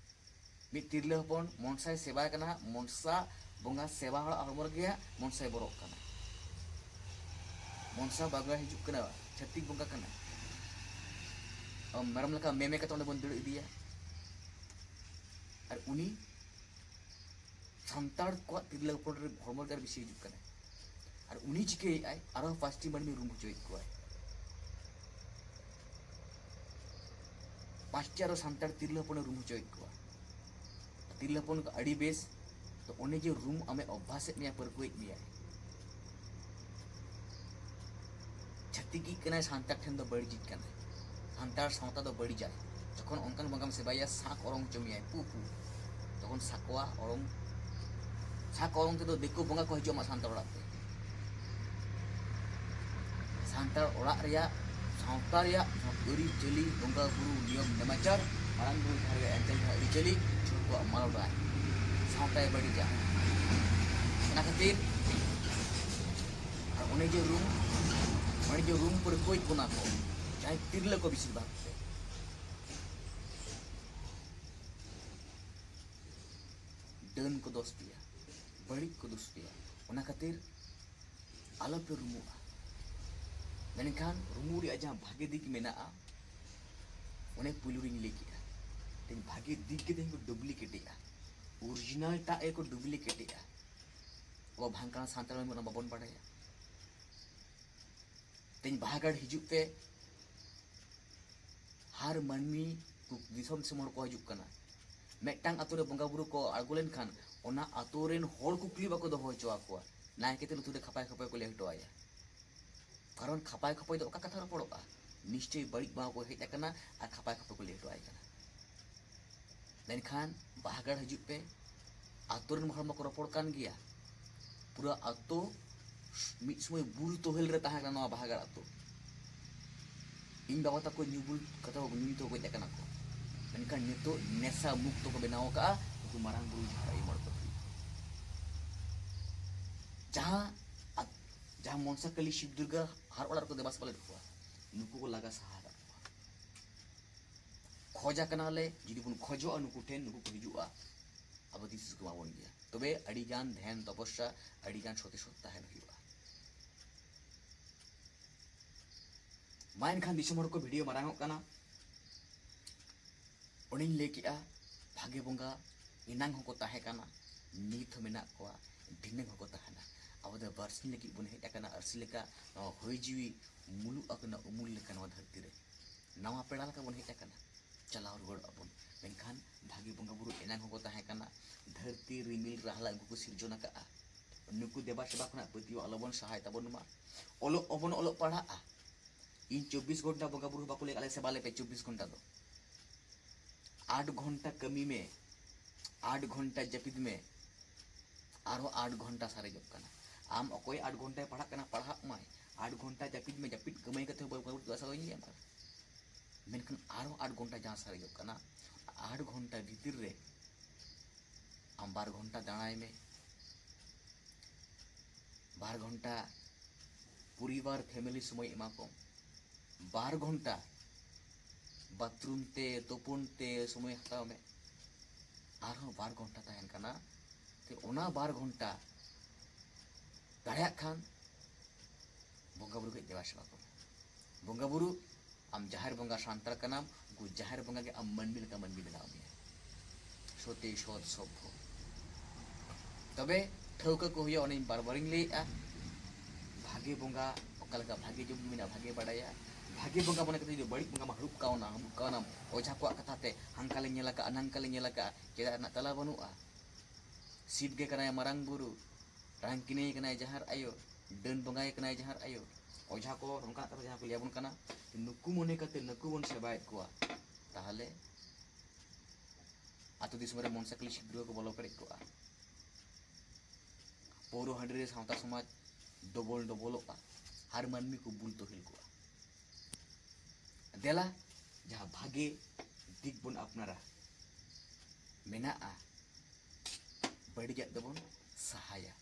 ᱢᱤᱫ ᱛᱤᱨᱞᱟᱹ ᱦᱚᱯᱚᱱ ᱢᱚᱱᱥᱟᱭ ᱥᱮᱵᱟᱭ ᱠᱟᱱᱟ, ᱢᱚᱱᱥᱟ ᱵᱚᱸᱜᱟ ᱥᱮᱵᱟ ᱦᱚᱲᱟᱜ ᱦᱚᱲᱢᱚ ᱨᱮᱜᱮ ᱢᱚᱱᱥᱟᱭ ᱵᱚᱨᱚᱜ ᱠᱟᱱᱟ᱾ ᱢᱚᱱᱥᱟ ᱵᱚᱸᱜᱟ ᱦᱤᱡᱩᱜ ᱠᱟᱱᱟ, ᱪᱷᱟᱹᱛᱤᱠ ᱵᱚᱸᱜᱟ ᱠᱟᱱᱟ, ᱟᱵᱚ ᱢᱮᱨᱚᱢ ᱞᱮᱠᱟ ᱢᱮᱢᱮ ᱠᱟᱛᱮ ᱚᱸᱰᱮ ᱵᱚᱱ ᱫᱟᱹᱲ ᱤᱫᱤᱭᱟ᱾ ᱟᱨ ᱩᱱᱤ ᱥᱟᱱᱛᱟᱲ ᱠᱚᱣᱟᱜ ᱛᱤᱨᱞᱟᱹ ᱦᱚᱯᱚᱱ ᱨᱮ ᱦᱚᱲᱢᱚ ᱨᱮ ᱵᱮᱥᱤ ᱦᱤᱡᱩᱜ ᱠᱟᱱᱟ᱾ ᱟᱨ ᱩᱱᱤ ᱪᱤᱠᱟᱹᱭᱮᱫᱟᱭ, ᱟᱨᱦᱚᱸ ᱯᱟᱸᱪᱴᱤ ᱢᱟᱹᱱᱢᱤ ᱨᱩᱢ ᱦᱚᱪᱚᱭᱮᱫ ᱠᱚᱣᱟᱭ᱾ ᱯᱟᱸᱪᱴᱤ ᱟᱨᱦᱚᱸ ᱥᱟᱱᱛᱟᱲ ᱛᱤᱨᱞᱟᱹ ᱦᱚᱯᱚᱱᱮ ᱨᱩᱢ ᱦᱚᱪᱚᱭᱮᱫ ᱠᱚᱣᱟ᱾ ᱛᱤᱨᱞᱟᱹ ᱦᱚᱯᱚᱱ ᱠᱚ ᱟᱹᱰᱤ ᱵᱮᱥ, ᱛᱚ ᱚᱱᱮ ᱡᱮ ᱨᱩᱢ ᱟᱢᱮ ᱚᱵᱷᱟᱥᱮᱫ ᱢᱮᱭᱟ, ᱯᱟᱹᱨᱠᱟᱹᱣᱮᱫ ᱢᱮᱭᱟᱭ, ᱪᱷᱟᱹᱛᱤᱠᱤᱡ ᱠᱟᱱᱟᱭ, ᱥᱟᱱᱛᱟᱲ ᱴᱷᱮᱱ ᱫᱚ ᱵᱟᱹᱲᱤᱡᱤᱡ ᱠᱟᱱᱟᱭ, ᱥᱟᱱᱛᱟᱲ ᱥᱟᱶᱛᱟ ᱫᱚ ᱵᱟᱹᱲᱤᱡᱟᱭ᱾ ᱡᱚᱠᱷᱚᱱ ᱚᱱᱠᱟᱱ ᱵᱚᱸᱜᱟᱢ ᱥᱮᱵᱟᱭᱟ, ᱥᱟᱸᱠ ᱚᱨᱚᱝ ᱦᱚᱪᱚ ᱢᱮᱭᱟᱭ, ᱯᱩ ᱯᱩ, ᱛᱚᱠᱷᱚᱱ ᱥᱟᱠᱣᱟ ᱚᱨᱚᱝ, ᱥᱟᱸᱠ ᱚᱨᱚᱝ ᱛᱮᱫᱚ ᱫᱤᱠᱩ ᱵᱚᱸᱜᱟ ᱠᱚ ᱦᱤᱡᱩᱜᱼᱟ ᱟᱢᱟᱜ ᱥᱟᱱᱛᱟᱲ ᱚᱲᱟᱜ ᱛᱮ᱾ ᱥᱟᱱᱛᱟᱲ ᱚᱲᱟᱜ ᱨᱮᱭᱟᱜ, ᱥᱟᱶᱛᱟ ᱨᱮᱭᱟᱜ ᱟᱹᱨᱤᱪᱟᱹᱞᱤ, ᱵᱚᱸᱜᱟ ᱵᱩᱨᱩ, ᱱᱤᱭᱚᱢ ᱱᱮᱢᱟᱪᱟᱨ, ᱢᱟᱨᱟᱝ ᱵᱩᱨᱩ ᱡᱟᱦᱮᱨ ᱜᱟᱲ ᱮᱱᱛᱮ ᱡᱟᱦᱟᱸ ᱟᱹᱨᱤᱪᱟᱹᱞᱤ, ᱡᱷᱚᱛᱚᱣᱟᱜ ᱢᱟᱞᱚᱴᱟᱭ, ᱥᱟᱶᱛᱟᱭ ᱵᱟᱹᱲᱤᱡᱟ᱾ ᱚᱱᱟ ᱠᱷᱟᱹᱛᱤᱨ ᱟᱨ ᱚᱱᱮ ᱡᱮ ᱨᱩᱢ, ᱵᱟᱹᱲᱤᱡ ᱨᱩᱢ ᱠᱚᱨᱮ ᱠᱚᱭ ᱠᱚᱱᱟ ᱠᱚ, ᱡᱟᱦᱟᱸᱭ ᱛᱤᱨᱞᱟᱹ ᱠᱚ ᱵᱮᱥᱤᱨ ᱵᱷᱟᱜᱽ ᱛᱮ᱾ ᱰᱟᱹᱱ ᱠᱚ ᱫᱚᱥ ᱯᱮᱭᱟ, ᱵᱟᱹᱲᱤᱡ ᱠᱚ ᱫᱚᱥ ᱯᱮᱭᱟ᱾ ᱚᱱᱟ ᱠᱷᱟᱹᱛᱤᱨ ᱟᱞᱚᱯᱮ ᱨᱩᱢᱩᱜᱼᱟ᱾ ᱢᱮᱱᱠᱷᱟᱱ ᱨᱩᱢᱩᱜ ᱨᱮᱭᱟᱜ ᱡᱟᱦᱟᱸ ᱵᱷᱟᱜᱮ ᱫᱤᱠ ᱢᱮᱱᱟᱜᱼᱟ, ᱚᱱᱮ ᱯᱩᱭᱞᱩ ᱨᱤᱧ ᱞᱟᱹᱭ ᱠᱮᱫᱼᱟ᱾ ᱛᱮᱦᱮᱧ ᱵᱷᱟᱜᱮ ᱫᱤᱠ ᱜᱮ ᱛᱮᱦᱮᱧ ᱠᱚ ᱰᱩᱯᱞᱤᱠᱮᱴᱮᱜᱼᱟ, ᱚᱨᱤᱡᱤᱱᱟᱞ ᱴᱟᱜ ᱜᱮᱠᱚ ᱰᱩᱯᱞᱤᱠᱮᱴᱮᱜᱼᱟ᱾ ᱟᱵᱚ ᱵᱷᱟᱝᱠᱟᱲᱟ ᱥᱟᱱᱛᱟᱲ ᱢᱟ ᱚᱱᱟ ᱵᱟᱵᱚᱱ ᱵᱟᱰᱟᱭᱟ᱾ ᱛᱮᱦᱮᱧ ᱵᱟᱦᱟᱜᱟᱲ ᱦᱤᱡᱩᱜ ᱯᱮ, ᱦᱟᱨ ᱢᱟᱹᱱᱢᱤ ᱠᱚ, ᱫᱤᱥᱚᱢ ᱫᱤᱥᱚᱢ ᱦᱚᱲ ᱠᱚ ᱦᱤᱡᱩᱜ ᱠᱟᱱᱟ᱾ ᱢᱤᱫᱴᱟᱝ ᱟᱛᱳ ᱨᱮ ᱵᱚᱸᱜᱟ ᱵᱩᱨᱩ ᱠᱚ ᱟᱬᱜᱚ ᱞᱮᱱᱠᱷᱟᱱ ᱚᱱᱟ ᱟᱛᱳ ᱨᱮᱱ ᱦᱚᱲ ᱠᱩᱠᱞᱤ ᱵᱟᱠᱚ ᱫᱚᱦᱚ ᱦᱚᱪᱚ ᱟᱠᱚᱣᱟ, ᱱᱟᱭᱠᱮ ᱛᱮ ᱞᱩᱛᱩᱨ ᱨᱮ ᱠᱷᱟᱯᱟᱭ ᱠᱷᱟᱯᱟᱭ ᱠᱚ ᱞᱟᱹᱭ ᱦᱚᱴᱚ ᱟᱭᱟ᱾ ᱠᱟᱨᱚᱱ ᱠᱷᱟᱯᱟᱭ ᱠᱷᱟᱯᱟᱭ ᱫᱚ ᱚᱠᱟ ᱠᱟᱛᱷᱟ ᱨᱚᱯᱚᱲᱚᱜᱼᱟ? ᱱᱤᱥᱪᱚᱭ ᱵᱟᱹᱲᱤᱡ ᱵᱚᱸᱜᱟ ᱠᱚ ᱦᱮᱡ ᱟᱠᱟᱱᱟ ᱟᱨ ᱠᱷᱟᱯᱟᱭ ᱠᱷᱟᱯᱟᱭ ᱠᱚ ᱞᱟᱹᱭ ᱦᱚᱴᱚ ᱟᱭ ᱠᱟᱱᱟ᱾ ᱢᱮᱱᱠᱷᱟᱱ ᱵᱟᱦᱟᱜᱟᱲ ᱦᱤᱡᱩᱜ ᱯᱮ, ᱟᱛᱳ ᱨᱮᱱ ᱦᱚᱲ ᱢᱟᱠᱚ ᱨᱚᱯᱚᱲ ᱠᱟᱱ ᱜᱮᱭᱟ᱾ ᱯᱩᱨᱟᱹ ᱟᱛᱳ ᱢᱤᱫ ᱥᱚᱢᱚᱭ ᱵᱩᱨᱩ ᱛᱚᱦᱮᱞ ᱨᱮ ᱛᱟᱦᱮᱸ ᱠᱟᱱᱟ ᱱᱚᱣᱟ ᱵᱟᱦᱟᱜᱟᱲ ᱟᱛᱳ᱾ ᱤᱧ ᱵᱟᱵᱟ ᱛᱟᱠᱚ ᱧᱩ ᱵᱩᱞ ᱠᱟᱛᱮ ᱠᱚ ᱧᱩ ᱛᱮᱠᱚ ᱜᱚᱡ ᱟᱠᱟᱱᱟ ᱠᱚ, ᱢᱮᱱᱠᱷᱟᱱ ᱱᱤᱛᱚᱜ ᱱᱮᱥᱟ ᱢᱩᱠᱛᱚ ᱠᱚ ᱵᱮᱱᱟᱣ ᱟᱠᱟᱫᱼᱟ ᱩᱱᱠᱩ ᱢᱟᱨᱟᱝ ᱵᱩᱨᱩ ᱡᱟᱦᱮᱨ ᱟᱭᱳ ᱢᱚᱬᱮ ᱠᱚ ᱛᱩᱨᱩᱭ᱾ ᱡᱟᱦᱟᱸ ᱟᱛ-, ᱡᱟᱦᱟᱸ ᱢᱚᱱᱥᱟ ᱠᱟᱞᱤ ᱥᱤᱵ ᱫᱩᱨᱜᱟ ᱦᱟᱨ ᱚᱲᱟᱜ ᱨᱮᱠᱚ ᱫᱮᱵᱟ ᱥᱮᱵᱟ ᱞᱮᱫ ᱠᱚᱣᱟ, ᱱᱩᱠᱩ ᱠᱚ ᱞᱟᱜᱟ ᱥᱟᱦᱟ ᱟᱠᱟᱫ ᱠᱚᱣᱟ᱾ ᱠᱷᱚᱡ ᱟᱠᱟᱱᱟᱞᱮ, ᱡᱩᱫᱤ ᱵᱚᱱ ᱠᱷᱚᱡᱚᱜᱼᱟ ᱱᱩᱠᱩ ᱴᱷᱮᱱ, ᱱᱩᱠᱩ ᱠᱚ ᱦᱤᱡᱩᱜᱼᱟ, ᱟᱵᱚ ᱫᱤᱥ ᱦᱩᱫᱤᱥ ᱠᱚ ᱮᱢᱟ ᱵᱚᱱ ᱜᱮᱭᱟ᱾ ᱛᱚᱵᱮ ᱟᱹᱰᱤ ᱜᱟᱱ ᱫᱷᱮᱭᱟᱱ ᱛᱚᱯᱚᱥᱥᱟ, ᱟᱹᱰᱤ ᱜᱟᱱ ᱥᱚᱛᱤ ᱥᱚᱛ ᱛᱟᱦᱮᱱ ᱦᱩᱭᱩᱜᱼᱟ᱾ ᱢᱟ ᱮᱱᱠᱷᱟᱱ ᱫᱤᱥᱚᱢ ᱦᱚᱲ ᱠᱚ, ᱵᱷᱤᱰᱤᱭᱳ ᱢᱟᱨᱟᱝ ᱚᱜ ᱠᱟᱱᱟ᱾ ᱚᱱᱮᱧ ᱞᱟᱹᱭ ᱠᱮᱜᱼᱟ, ᱵᱷᱟᱜᱮ ᱵᱚᱸᱜᱟ ᱮᱱᱟᱝ ᱦᱚᱸᱠᱚ ᱛᱟᱦᱮᱸ ᱠᱟᱱᱟ, ᱱᱤᱛ ᱦᱚᱸ ᱢᱮᱱᱟᱜ ᱠᱚᱣᱟ, ᱫᱷᱤᱱᱟᱹᱝ ᱦᱚᱸᱠᱚ ᱛᱟᱦᱮᱱᱟ᱾ ᱟᱵᱚ ᱫᱚ ᱵᱟᱨᱥᱤᱧ ᱞᱟᱹᱜᱤᱫ ᱵᱚᱱ ᱦᱮᱡ ᱟᱠᱟᱱᱟ, ᱟᱹᱨᱥᱤ ᱞᱮᱠᱟ ᱱᱚᱣᱟ ᱦᱚᱭ ᱡᱤᱣᱤ ᱢᱩᱞᱩᱜ ᱟᱠᱟᱱᱟ ᱩᱢᱩᱞ ᱞᱮᱠᱟ ᱱᱚᱣᱟ ᱫᱷᱟᱹᱨᱛᱤ ᱨᱮ᱾ ᱱᱟᱣᱟ ᱯᱮᱲᱟ ᱞᱮᱠᱟ ᱵᱚᱱ ᱦᱮᱡ ᱟᱠᱟᱱᱟ, ᱪᱟᱞᱟᱣ ᱨᱩᱣᱟᱹᱲᱚᱜ ᱟᱵᱚᱱ᱾ ᱢᱮᱱᱠᱷᱟᱱ ᱵᱷᱟᱜᱮ ᱵᱚᱸᱜᱟ ᱵᱩᱨᱩ ᱮᱱᱟᱝ ᱦᱚᱸᱠᱚ ᱛᱟᱦᱮᱸ ᱠᱟᱱᱟ, ᱫᱷᱟᱹᱨᱛᱤ ᱨᱤᱢᱤᱞ ᱨᱟᱦᱞᱟ ᱩᱱᱠᱩ ᱠᱚ ᱥᱤᱨᱡᱚᱱ ᱟᱠᱟᱫᱼᱟ᱾ ᱱᱩᱠᱩ ᱫᱮᱵᱟ ᱥᱮᱵᱟ ᱠᱷᱚᱱᱟᱜ ᱯᱟᱹᱛᱭᱟᱹᱣ ᱟᱞᱚᱵᱚᱱ ᱥᱟᱦᱟᱭ ᱛᱟᱵᱚᱱ ᱢᱟ᱾ ᱚᱞᱚᱜ ᱦᱚᱸᱵᱚᱱ ᱚᱞᱚᱜ ᱯᱟᱲᱦᱟᱜᱼᱟ᱾ ᱤᱧ ᱪᱚᱵᱵᱤᱥ ᱜᱷᱚᱱᱴᱟ ᱵᱚᱸᱜᱟ ᱵᱩᱨᱩ ᱵᱟᱠᱚ ᱞᱟᱹᱭ ᱟᱞᱮ ᱥᱮᱵᱟ ᱞᱮᱯᱮ ᱪᱚᱵᱵᱤᱥ ᱜᱷᱚᱱᱴᱟ ᱫᱚ᱾ ᱟᱴ ᱜᱷᱚᱱᱴᱟ ᱠᱟᱹᱢᱤ ᱢᱮ, ᱟᱴ ᱜᱷᱚᱱᱴᱟ ᱡᱟᱹᱯᱤᱫ ᱢᱮ, ᱟᱨᱦᱚᱸ ᱟᱴ ᱜᱷᱚᱱᱴᱟ ᱥᱟᱨᱮᱡᱚᱜ ᱠᱟᱱᱟ᱾ ᱟᱢ ᱚᱠᱚᱭ ᱟᱴ ᱜᱷᱚᱱᱴᱟᱭ ᱯᱟᱲᱦᱟᱜ ᱠᱟᱱᱟ, ᱯᱟᱲᱦᱟᱜ ᱢᱟᱭ, ᱟᱴ ᱜᱷᱚᱱᱴᱟ ᱡᱟᱹᱯᱤᱫ ᱢᱮ, ᱡᱟᱹᱯᱤᱫ ᱠᱟᱹᱢᱟᱹᱭ ᱠᱟᱛᱮ ᱦᱚᱸ ᱵᱟᱹᱵᱩ ᱫᱚ ᱟᱥᱟ ᱵᱟᱹᱧ ᱞᱟᱹᱭᱟᱢ ᱠᱟᱱᱟ᱾ ᱢᱮᱱᱠᱷᱟᱱ ᱟᱨᱦᱚᱸ ᱟᱴ ᱜᱷᱚᱱᱴᱟ ᱡᱟᱦᱟᱸ ᱥᱟᱨᱮᱡᱚᱜ ᱠᱟᱱᱟ, ᱟᱴ ᱜᱷᱚᱱᱴᱟ ᱵᱷᱤᱛᱤᱨ ᱨᱮ ᱟᱢ ᱵᱟᱨ ᱜᱷᱚᱱᱴᱟ ᱫᱟᱬᱟᱭ ᱢᱮ, ᱵᱟᱨ ᱜᱷᱚᱱᱴᱟ ᱯᱚᱨᱤᱵᱟᱨ, ᱯᱷᱮᱢᱮᱞᱤ ᱥᱚᱢᱚᱭ ᱮᱢᱟ ᱠᱚᱢ᱾ ᱵᱟᱨ ᱜᱷᱚᱱᱴᱟ ᱵᱟᱛᱷᱨᱩᱢ ᱛᱮ, ᱛᱩᱯᱩᱱ ᱛᱮ ᱥᱚᱢᱚᱭ ᱦᱟᱛᱟᱣ ᱢᱮ᱾ ᱟᱨᱦᱚᱸ ᱵᱟᱨ ᱜᱷᱚᱱᱴᱟ ᱛᱟᱦᱮᱱ ᱠᱟᱱᱟ, ᱛᱚ ᱚᱱᱟ ᱵᱟᱨ ᱜᱷᱚᱱᱴᱟ ᱫᱟᱲᱮᱭᱟᱜ ᱠᱷᱟᱱ ᱵᱚᱸᱜᱟ ᱵᱩᱨᱩ ᱠᱟᱹᱡ ᱫᱮᱵᱟ ᱥᱮᱵᱟ ᱠᱚᱢ᱾ ᱵᱚᱸᱜᱟ ᱵᱩᱨᱩ, ᱟᱢ ᱡᱟᱦᱮᱨ ᱵᱚᱸᱜᱟ ᱥᱟᱱᱛᱟᱲ ᱠᱟᱱᱟᱢ, ᱩᱱᱠᱩ ᱡᱟᱦᱮᱨ ᱵᱚᱸᱜᱟ ᱜᱮ ᱟᱢ ᱢᱟᱹᱱᱢᱤ ᱞᱮᱠᱟ ᱢᱟᱹᱱᱢᱤ ᱵᱮᱱᱟᱣ ᱢᱮᱭᱟ᱾ ᱥᱚᱛᱤ ᱥᱚᱛ ᱥᱚᱵᱷᱚ᱾ ᱛᱚᱵᱮ ᱴᱷᱟᱹᱣᱠᱟᱹ ᱠᱚ ᱦᱩᱭᱩᱜᱼᱟ, ᱚᱱᱮᱧ ᱵᱟᱨ ᱵᱟᱨᱤᱧ ᱞᱟᱹᱭᱮᱫᱼᱟ, ᱵᱷᱟᱜᱮ ᱵᱚᱸᱜᱟ ᱚᱠᱟ ᱞᱮᱠᱟ ᱵᱷᱟᱜᱮ ᱡᱚᱢ ᱧᱩ ᱢᱮᱱᱟᱜᱼᱟ, ᱵᱷᱟᱜᱮ ᱵᱟᱰᱟᱭᱟ᱾ ᱵᱷᱟᱜᱮ ᱵᱚᱸᱜᱟ ᱢᱚᱱᱮ ᱠᱟᱛᱮ ᱡᱩᱫᱤ ᱵᱟᱹᱲᱤᱡ ᱵᱚᱸᱜᱟ ᱢᱟ ᱦᱟᱹᱲᱩᱵ ᱠᱟᱣᱱᱟ, ᱦᱟᱹᱲᱩᱵ ᱠᱟᱣᱱᱟᱢ, ᱚᱡᱷᱟ ᱠᱚᱣᱟᱜ ᱠᱟᱛᱷᱟ ᱛᱮ ᱦᱟᱱᱠᱟ ᱞᱮ ᱧᱮᱞ ᱟᱠᱟᱫᱼᱟ, ᱱᱟᱝᱠᱟ ᱞᱮ ᱧᱮᱞ ᱟᱠᱟᱫᱼᱟ, ᱪᱮᱫᱟᱜ ᱨᱮᱱᱟᱜ ᱛᱟᱞᱟ ᱵᱟᱹᱱᱩᱜᱼᱟ᱾ ᱥᱤᱵ ᱜᱮ ᱠᱟᱱᱟᱭ ᱢᱟᱨᱟᱝ ᱵᱩᱨᱩ, ᱨᱟᱝᱠᱤᱱᱤ ᱠᱟᱱᱟᱭ ᱡᱟᱦᱮᱨ ᱟᱭᱳ, ᱰᱟᱹᱱ ᱵᱚᱸᱜᱟᱭ ᱠᱟᱱᱟᱭ ᱡᱟᱦᱮᱨ ᱟᱭᱳ᱾ ᱚᱡᱷᱟ ᱠᱚ ᱱᱚᱝᱠᱟᱱᱟᱜ ᱠᱟᱛᱷᱟ ᱡᱟᱦᱟᱸ ᱠᱚ ᱞᱟᱹᱭ ᱟᱵᱚᱱ ᱠᱟᱱᱟ, ᱱᱩᱠᱩ ᱢᱚᱱᱮ ᱠᱟᱛᱮ ᱱᱩᱠᱩ ᱵᱚᱱ ᱥᱮᱵᱟᱭᱮᱫ ᱠᱚᱣᱟ, ᱛᱟᱦᱚᱞᱮ ᱟᱹᱛᱩ ᱫᱤᱥᱚᱢ ᱨᱮ ᱢᱚᱱᱥᱟ ᱠᱟᱹᱞᱤ ᱪᱷᱤᱫᱨᱚ ᱠᱚ ᱵᱚᱞᱚ ᱯᱮᱨᱮᱡ ᱠᱚᱜᱼᱟ᱾ ᱯᱟᱹᱣᱨᱟᱹ ᱦᱟᱺᱰᱤ ᱨᱮ ᱥᱟᱶᱛᱟ ᱥᱚᱢᱟᱡᱽ ᱰᱚᱵᱚᱞ ᱰᱚᱵᱚᱞᱚᱜᱼᱟ, ᱦᱟᱨ ᱢᱟᱹᱱᱢᱤ ᱠᱚ ᱵᱩᱞ ᱛᱚᱦᱤᱞ ᱠᱚᱜᱼᱟ᱾ ᱫᱮᱞᱟ, ᱡᱟᱦᱟᱸ ᱵᱷᱟᱜᱮ ᱫᱤᱠ ᱵᱚᱱ ᱟᱯᱱᱟᱨᱟ, ᱢᱮᱱᱟᱜᱼᱟ, ᱵᱟᱹᱲᱤᱡᱟᱜ ᱫᱚᱵᱚᱱ ᱥᱟᱦᱟᱭᱟ᱾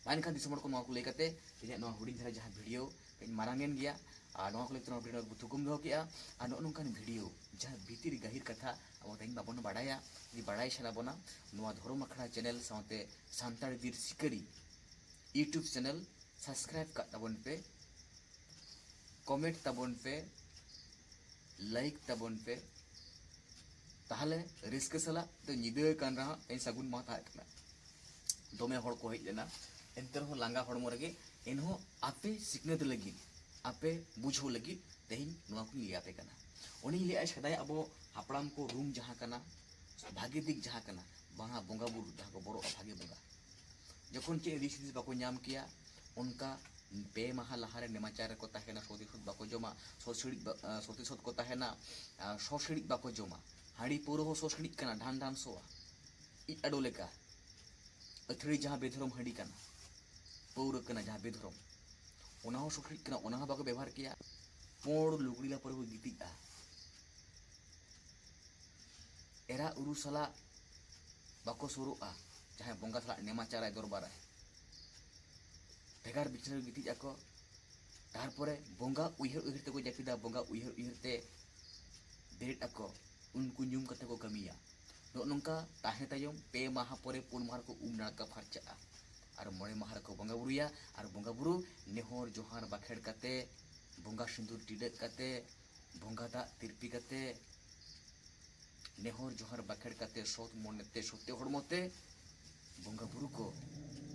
ᱢᱟ ᱮᱱᱠᱷᱟᱱ ᱫᱤᱥᱚᱢ ᱦᱚᱲ ᱠᱚ, ᱱᱚᱣᱟ ᱠᱚ ᱞᱟᱹᱭ ᱠᱟᱛᱮ ᱛᱮᱦᱮᱧᱟᱜ ᱱᱚᱣᱟ ᱦᱩᱰᱤᱧ ᱫᱷᱟᱨᱟ ᱡᱟᱦᱟᱸ ᱵᱷᱤᱰᱤᱭᱳ ᱠᱟᱹᱡ ᱢᱟᱨᱟᱝ ᱮᱱ ᱜᱮᱭᱟ, ᱟᱨ ᱱᱚᱣᱟ ᱠᱚ ᱞᱟᱹᱭ ᱠᱟᱛᱮ ᱱᱚᱣᱟ ᱵᱷᱤᱰᱤᱭᱳ ᱵᱚ ᱛᱷᱩᱠᱩᱢ ᱫᱚᱦᱚ ᱠᱮᱜᱼᱟ᱾ ᱟᱨ ᱱᱚᱜᱼᱚ ᱱᱚᱝᱠᱟᱱ ᱵᱷᱤᱰᱤᱭᱳ ᱡᱟᱦᱟᱸ ᱵᱷᱤᱛᱤᱨ ᱜᱟᱹᱦᱤᱨ ᱠᱟᱛᱷᱟ ᱟᱵᱚ ᱛᱮᱦᱮᱧ ᱵᱟᱵᱚᱱ ᱵᱟᱲᱟᱭᱟ, ᱡᱩᱫᱤ ᱵᱟᱲᱟᱭ ᱥᱟᱱᱟ ᱵᱚᱱᱟ, ᱱᱚᱣᱟ ᱫᱷᱚᱨᱚᱢ ᱟᱠᱷᱲᱟ ᱪᱮᱱᱮᱞ ᱥᱟᱶᱛᱮ ᱥᱟᱱᱛᱟᱲ ᱵᱤᱨ ᱥᱤᱠᱟᱹᱨᱤ YouTube ᱪᱮᱱᱮᱞ ᱥᱟᱵᱥᱠᱨᱟᱭᱤᱵ ᱠᱟᱜ ᱛᱟᱵᱚᱱ ᱯᱮ, ᱠᱚᱢᱮᱱᱴ ᱛᱟᱵᱚᱱ ᱯᱮ, ᱞᱟᱭᱤᱠ ᱛᱟᱵᱚᱱ ᱯᱮ᱾ ᱛᱟᱦᱚᱞᱮ ᱨᱟᱹᱥᱠᱟᱹ ᱥᱟᱞᱟᱜ ᱫᱚ ᱧᱤᱫᱟᱹ ᱠᱟᱱ ᱨᱮᱦᱚᱸ ᱛᱮᱦᱮᱧ ᱥᱟᱹᱜᱩᱱ ᱢᱟᱦᱟ ᱛᱟᱦᱮᱸ ᱠᱟᱱᱟ, ᱫᱚᱢᱮ ᱦᱚᱲ ᱠᱚ ᱦᱮᱡ ᱞᱮᱱᱟ, ᱮᱱᱛᱮ ᱨᱮᱦᱚᱸ ᱞᱟᱸᱜᱟ ᱦᱚᱲᱢᱚ ᱨᱮᱜᱮ ᱮᱱᱦᱚᱸ ᱟᱯᱮ ᱥᱤᱠᱷᱱᱟᱹᱛ ᱞᱟᱹᱜᱤᱫ, ᱟᱯᱮ ᱵᱩᱡᱷᱟᱹᱣ ᱞᱟᱹᱜᱤᱫ ᱛᱮᱦᱮᱧ ᱱᱚᱣᱟ ᱠᱚᱧ ᱞᱟᱹᱭ ᱟᱯᱮ ᱠᱟᱱᱟ᱾ ᱚᱱᱮᱧ ᱞᱟᱹᱭᱟ, ᱥᱮᱫᱟᱭ ᱟᱵᱚ ᱦᱟᱯᱲᱟᱢ ᱠᱚ ᱨᱩᱢ ᱡᱟᱦᱟᱸ ᱠᱟᱱᱟ, ᱵᱷᱟᱜᱮ ᱫᱤᱠ ᱡᱟᱦᱟᱸ ᱠᱟᱱᱟ, ᱵᱟᱝᱟ ᱵᱚᱸᱜᱟ ᱵᱩᱨᱩ ᱡᱟᱦᱟᱸ ᱠᱚ ᱵᱚᱨᱚᱜᱼᱟ ᱵᱷᱟᱜᱮ ᱵᱚᱸᱜᱟ, ᱡᱚᱠᱷᱚᱱ ᱪᱮᱫ ᱫᱤᱥ ᱦᱩᱫᱤᱥ ᱵᱟᱠᱚ ᱧᱟᱢ ᱠᱮᱭᱟ, ᱚᱱᱠᱟ ᱯᱮ ᱢᱟᱦᱟ ᱞᱟᱦᱟᱨᱮ ᱱᱮᱢᱟᱪᱟᱨ ᱨᱮᱠᱚ ᱛᱟᱦᱮᱱᱟ, ᱥᱚᱛᱤᱥᱚᱛ ᱵᱟᱠᱚ ᱡᱚᱢᱟ, ᱥᱚ ᱥᱤᱲᱤᱡ ᱵᱟ-, ᱟ, ᱥᱚᱛᱤᱥᱚᱛ ᱠᱚ ᱛᱟᱦᱮᱱᱟ, ᱟ, ᱥᱚ ᱥᱤᱲᱤᱡ ᱵᱟᱠᱚ ᱡᱚᱢᱟ᱾ ᱦᱟᱺᱰᱤ ᱯᱟᱹᱣᱨᱟᱹ ᱦᱚᱸ ᱥᱚ ᱥᱤᱲᱤᱡ ᱠᱟᱱᱟ, ᱰᱷᱟᱱ ᱰᱷᱟᱱ ᱥᱚᱣᱟ, ᱤᱡ ᱟᱰᱚ ᱞᱮᱠᱟ᱾ ᱟᱹᱛᱷᱟᱹᱲᱤ ᱡᱟᱦᱟᱸ ᱵᱮᱫᱷᱚᱨᱚᱢ ᱦᱟᱺᱰᱤ ᱠᱟᱱᱟ, ᱯᱟᱹᱣᱨᱟᱹ ᱠᱟᱱᱟ ᱡᱟᱦᱟᱸ ᱵᱮᱫᱷᱚᱨᱚᱢ, ᱚᱱᱟ ᱦᱚᱸ ᱥᱚ ᱥᱤᱲᱤᱡ ᱠᱟᱱᱟ, ᱚᱱᱟ ᱦᱚᱸ ᱵᱟᱠᱚ ᱵᱮᱵᱚᱦᱟᱨ ᱠᱮᱭᱟ᱾ ᱯᱳᱸᱲ ᱞᱩᱜᱽᱲᱤ ᱞᱟᱯᱚ ᱨᱮᱠᱚ ᱜᱤᱛᱤᱡᱼᱟ᱾ ᱮᱨᱟ ᱩᱨᱩ ᱥᱟᱞᱟᱜ ᱵᱟᱠᱚ ᱥᱩᱨᱩᱜᱼᱟ, ᱡᱟᱦᱟᱸᱭ ᱵᱚᱸᱜᱟ ᱥᱟᱞᱟᱜ ᱱᱮᱢᱟᱪᱟᱨᱟᱭ ᱫᱚᱨᱵᱟᱨᱟᱭ᱾ ᱵᱷᱮᱜᱟᱨ ᱵᱤᱪᱷᱟᱹ ᱨᱮ ᱜᱤᱛᱤᱡ ᱟᱠᱚ᱾ ᱛᱟᱨᱯᱚᱨᱮ ᱵᱚᱸᱜᱟ ᱩᱭᱦᱟᱹᱨ ᱩᱭᱦᱟᱹᱨ ᱛᱮᱠᱚ ᱡᱟᱹᱯᱤᱫᱟ, ᱵᱚᱸᱜᱟ ᱩᱭᱦᱟᱹᱨ ᱩᱭᱦᱟᱹᱨ ᱛᱮ ᱵᱮᱨᱮᱫ ᱟᱠᱚ, ᱩᱱᱠᱩ ᱧᱩᱢ ᱠᱟᱛᱮ ᱠᱚ ᱠᱟᱹᱢᱤᱭᱟ᱾ ᱱᱚᱜᱼᱚ ᱱᱚᱝᱠᱟ ᱛᱟᱦᱮᱸ ᱛᱟᱭᱚᱢ ᱯᱮ ᱢᱟᱦᱟ ᱯᱚᱨᱮ, ᱯᱩᱱ ᱢᱟᱦᱟ ᱨᱮᱠᱚ ᱩᱢ ᱱᱟᱲᱠᱟ ᱯᱷᱟᱨᱪᱟᱜᱼᱟ᱾ ᱟᱨ ᱢᱚᱬᱮ ᱢᱟᱦᱟ ᱨᱮᱠᱚ ᱵᱚᱸᱜᱟ ᱵᱩᱨᱩᱭᱟ᱾ ᱟᱨ ᱵᱚᱸᱜᱟ ᱵᱩᱨᱩ ᱱᱮᱦᱚᱨ ᱡᱚᱦᱟᱨ ᱵᱟᱠᱷᱮᱲ ᱠᱟᱛᱮ, ᱵᱚᱸᱜᱟ ᱥᱤᱸᱫᱩᱨ ᱴᱤᱰᱟᱹᱜ ᱠᱟᱛᱮ, ᱵᱚᱸᱜᱟ ᱫᱟᱜ ᱛᱤᱨᱯᱤ ᱠᱟᱛᱮ, ᱱᱮᱦᱚᱨ ᱡᱚᱦᱟᱨ ᱵᱟᱠᱷᱮᱲ ᱠᱟᱛᱮ, ᱥᱚᱛ ᱢᱚᱱᱮ ᱛᱮ, ᱥᱚᱛᱮ ᱦᱚᱲᱢᱚ ᱛᱮ ᱵᱚᱸᱜᱟ ᱵᱩᱨᱩ ᱠᱚ,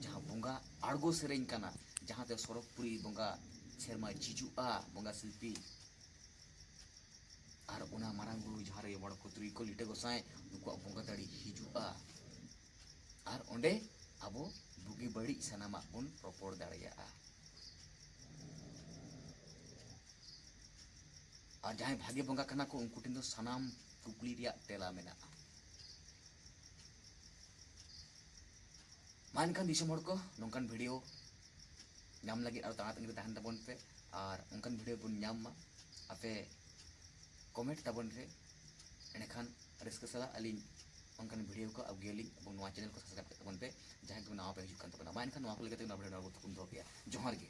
ᱡᱟᱦᱟᱸ ᱵᱚᱸᱜᱟ ᱟᱬᱜᱚ ᱥᱮᱨᱮᱧ ᱠᱟᱱᱟ, ᱡᱟᱦᱟᱸ ᱛᱮ ᱥᱚᱨᱚᱜᱽᱯᱩᱨᱤ ᱵᱚᱸᱜᱟ ᱥᱮᱨᱢᱟ ᱪᱤᱡᱩᱜᱼᱟ, ᱵᱚᱸᱜᱟ ᱥᱤᱞᱯᱤ᱾ ᱟᱨ ᱚᱱᱟ ᱢᱟᱨᱟᱝ ᱵᱩᱨᱩ ᱡᱟᱦᱟᱸ ᱨᱮ ᱢᱚᱬᱮ ᱠᱚ ᱛᱩᱨᱩᱭ ᱠᱚ ᱞᱤᱴᱟᱹ ᱜᱚᱸᱥᱟᱭ, ᱱᱩᱠᱩᱣᱟᱜ ᱵᱚᱸᱜᱟ ᱫᱟᱲᱮ ᱦᱤᱡᱩᱜᱼᱟ᱾ ᱟᱨ ᱚᱸᱰᱮ ᱟᱵᱚ ᱵᱩᱜᱤ ᱵᱟᱹᱲᱤᱡ ᱥᱟᱱᱟᱢᱟᱜ ᱵᱚᱱ ᱨᱚᱯᱚᱲ ᱫᱟᱲᱮᱭᱟᱜᱼᱟ᱾ ᱟᱨ ᱡᱟᱦᱟᱸᱭ ᱵᱷᱟᱜᱮ ᱵᱚᱸᱜᱟ ᱠᱟᱱᱟ ᱠᱚ, ᱩᱱᱠᱩ ᱴᱷᱮᱱ ᱫᱚ ᱥᱟᱱᱟᱢ ᱠᱩᱠᱞᱤ ᱨᱮᱭᱟᱜ ᱛᱮᱞᱟ ᱢᱮᱱᱟᱜᱼᱟ᱾ ᱢᱟ ᱮᱱᱠᱷᱟᱱ ᱫᱤᱥᱚᱢ ᱦᱚᱲ ᱠᱚ, ᱱᱚᱝᱠᱟᱱ ᱵᱷᱤᱰᱤᱭᱳ ᱧᱟᱢ ᱞᱟᱹᱜᱤᱫ ᱟᱨᱚ ᱛᱟᱲᱟ ᱛᱟᱺᱜᱤ ᱨᱮ ᱛᱟᱦᱮᱱ ᱛᱟᱵᱚᱱ ᱯᱮ᱾ ᱟᱨ ᱚᱱᱠᱟᱱ ᱵᱷᱤᱰᱤᱭᱳ ᱵᱚᱱ ᱧᱟᱢ ᱢᱟ, ᱟᱯᱮ ᱠᱚᱢᱮᱱᱴ ᱛᱟᱵᱚᱱ ᱯᱮ᱾ ᱮᱸᱰᱮᱠᱷᱟᱱ ᱨᱟᱹᱥᱠᱟᱹ ᱥᱟᱞᱟᱜ ᱟᱹᱞᱤᱧ ᱚᱱᱠᱟᱱ ᱵᱷᱤᱰᱤᱭᱳ ᱠᱚ ᱟᱹᱜᱩᱭᱟᱞᱤᱧ᱾ ᱮᱵᱚᱝ ᱱᱚᱣᱟ ᱪᱮᱱᱮᱞ ᱠᱚ ᱥᱟᱵᱥᱠᱨᱟᱭᱤᱵ ᱠᱟᱜ ᱛᱟᱵᱚᱱ ᱯᱮ, ᱡᱟᱦᱟᱸᱭ ᱜᱮ ᱱᱟᱣᱟ ᱯᱮ ᱦᱤᱡᱩᱜ ᱠᱟᱱ ᱛᱟᱵᱚᱱᱟ᱾ ᱢᱟ ᱮᱱᱠᱷᱟᱱ ᱱᱚᱣᱟ ᱠᱚ ᱞᱟᱹᱜᱤᱫ ᱛᱮ ᱱᱚᱣᱟ ᱵᱷᱤᱰᱤᱭᱳ ᱱᱚᱰᱮ ᱵᱚᱱ ᱛᱷᱩᱠᱩᱢ ᱫᱚᱦᱚ ᱠᱮᱜᱼᱟ᱾ ᱡᱚᱦᱟᱨ ᱜᱮ᱾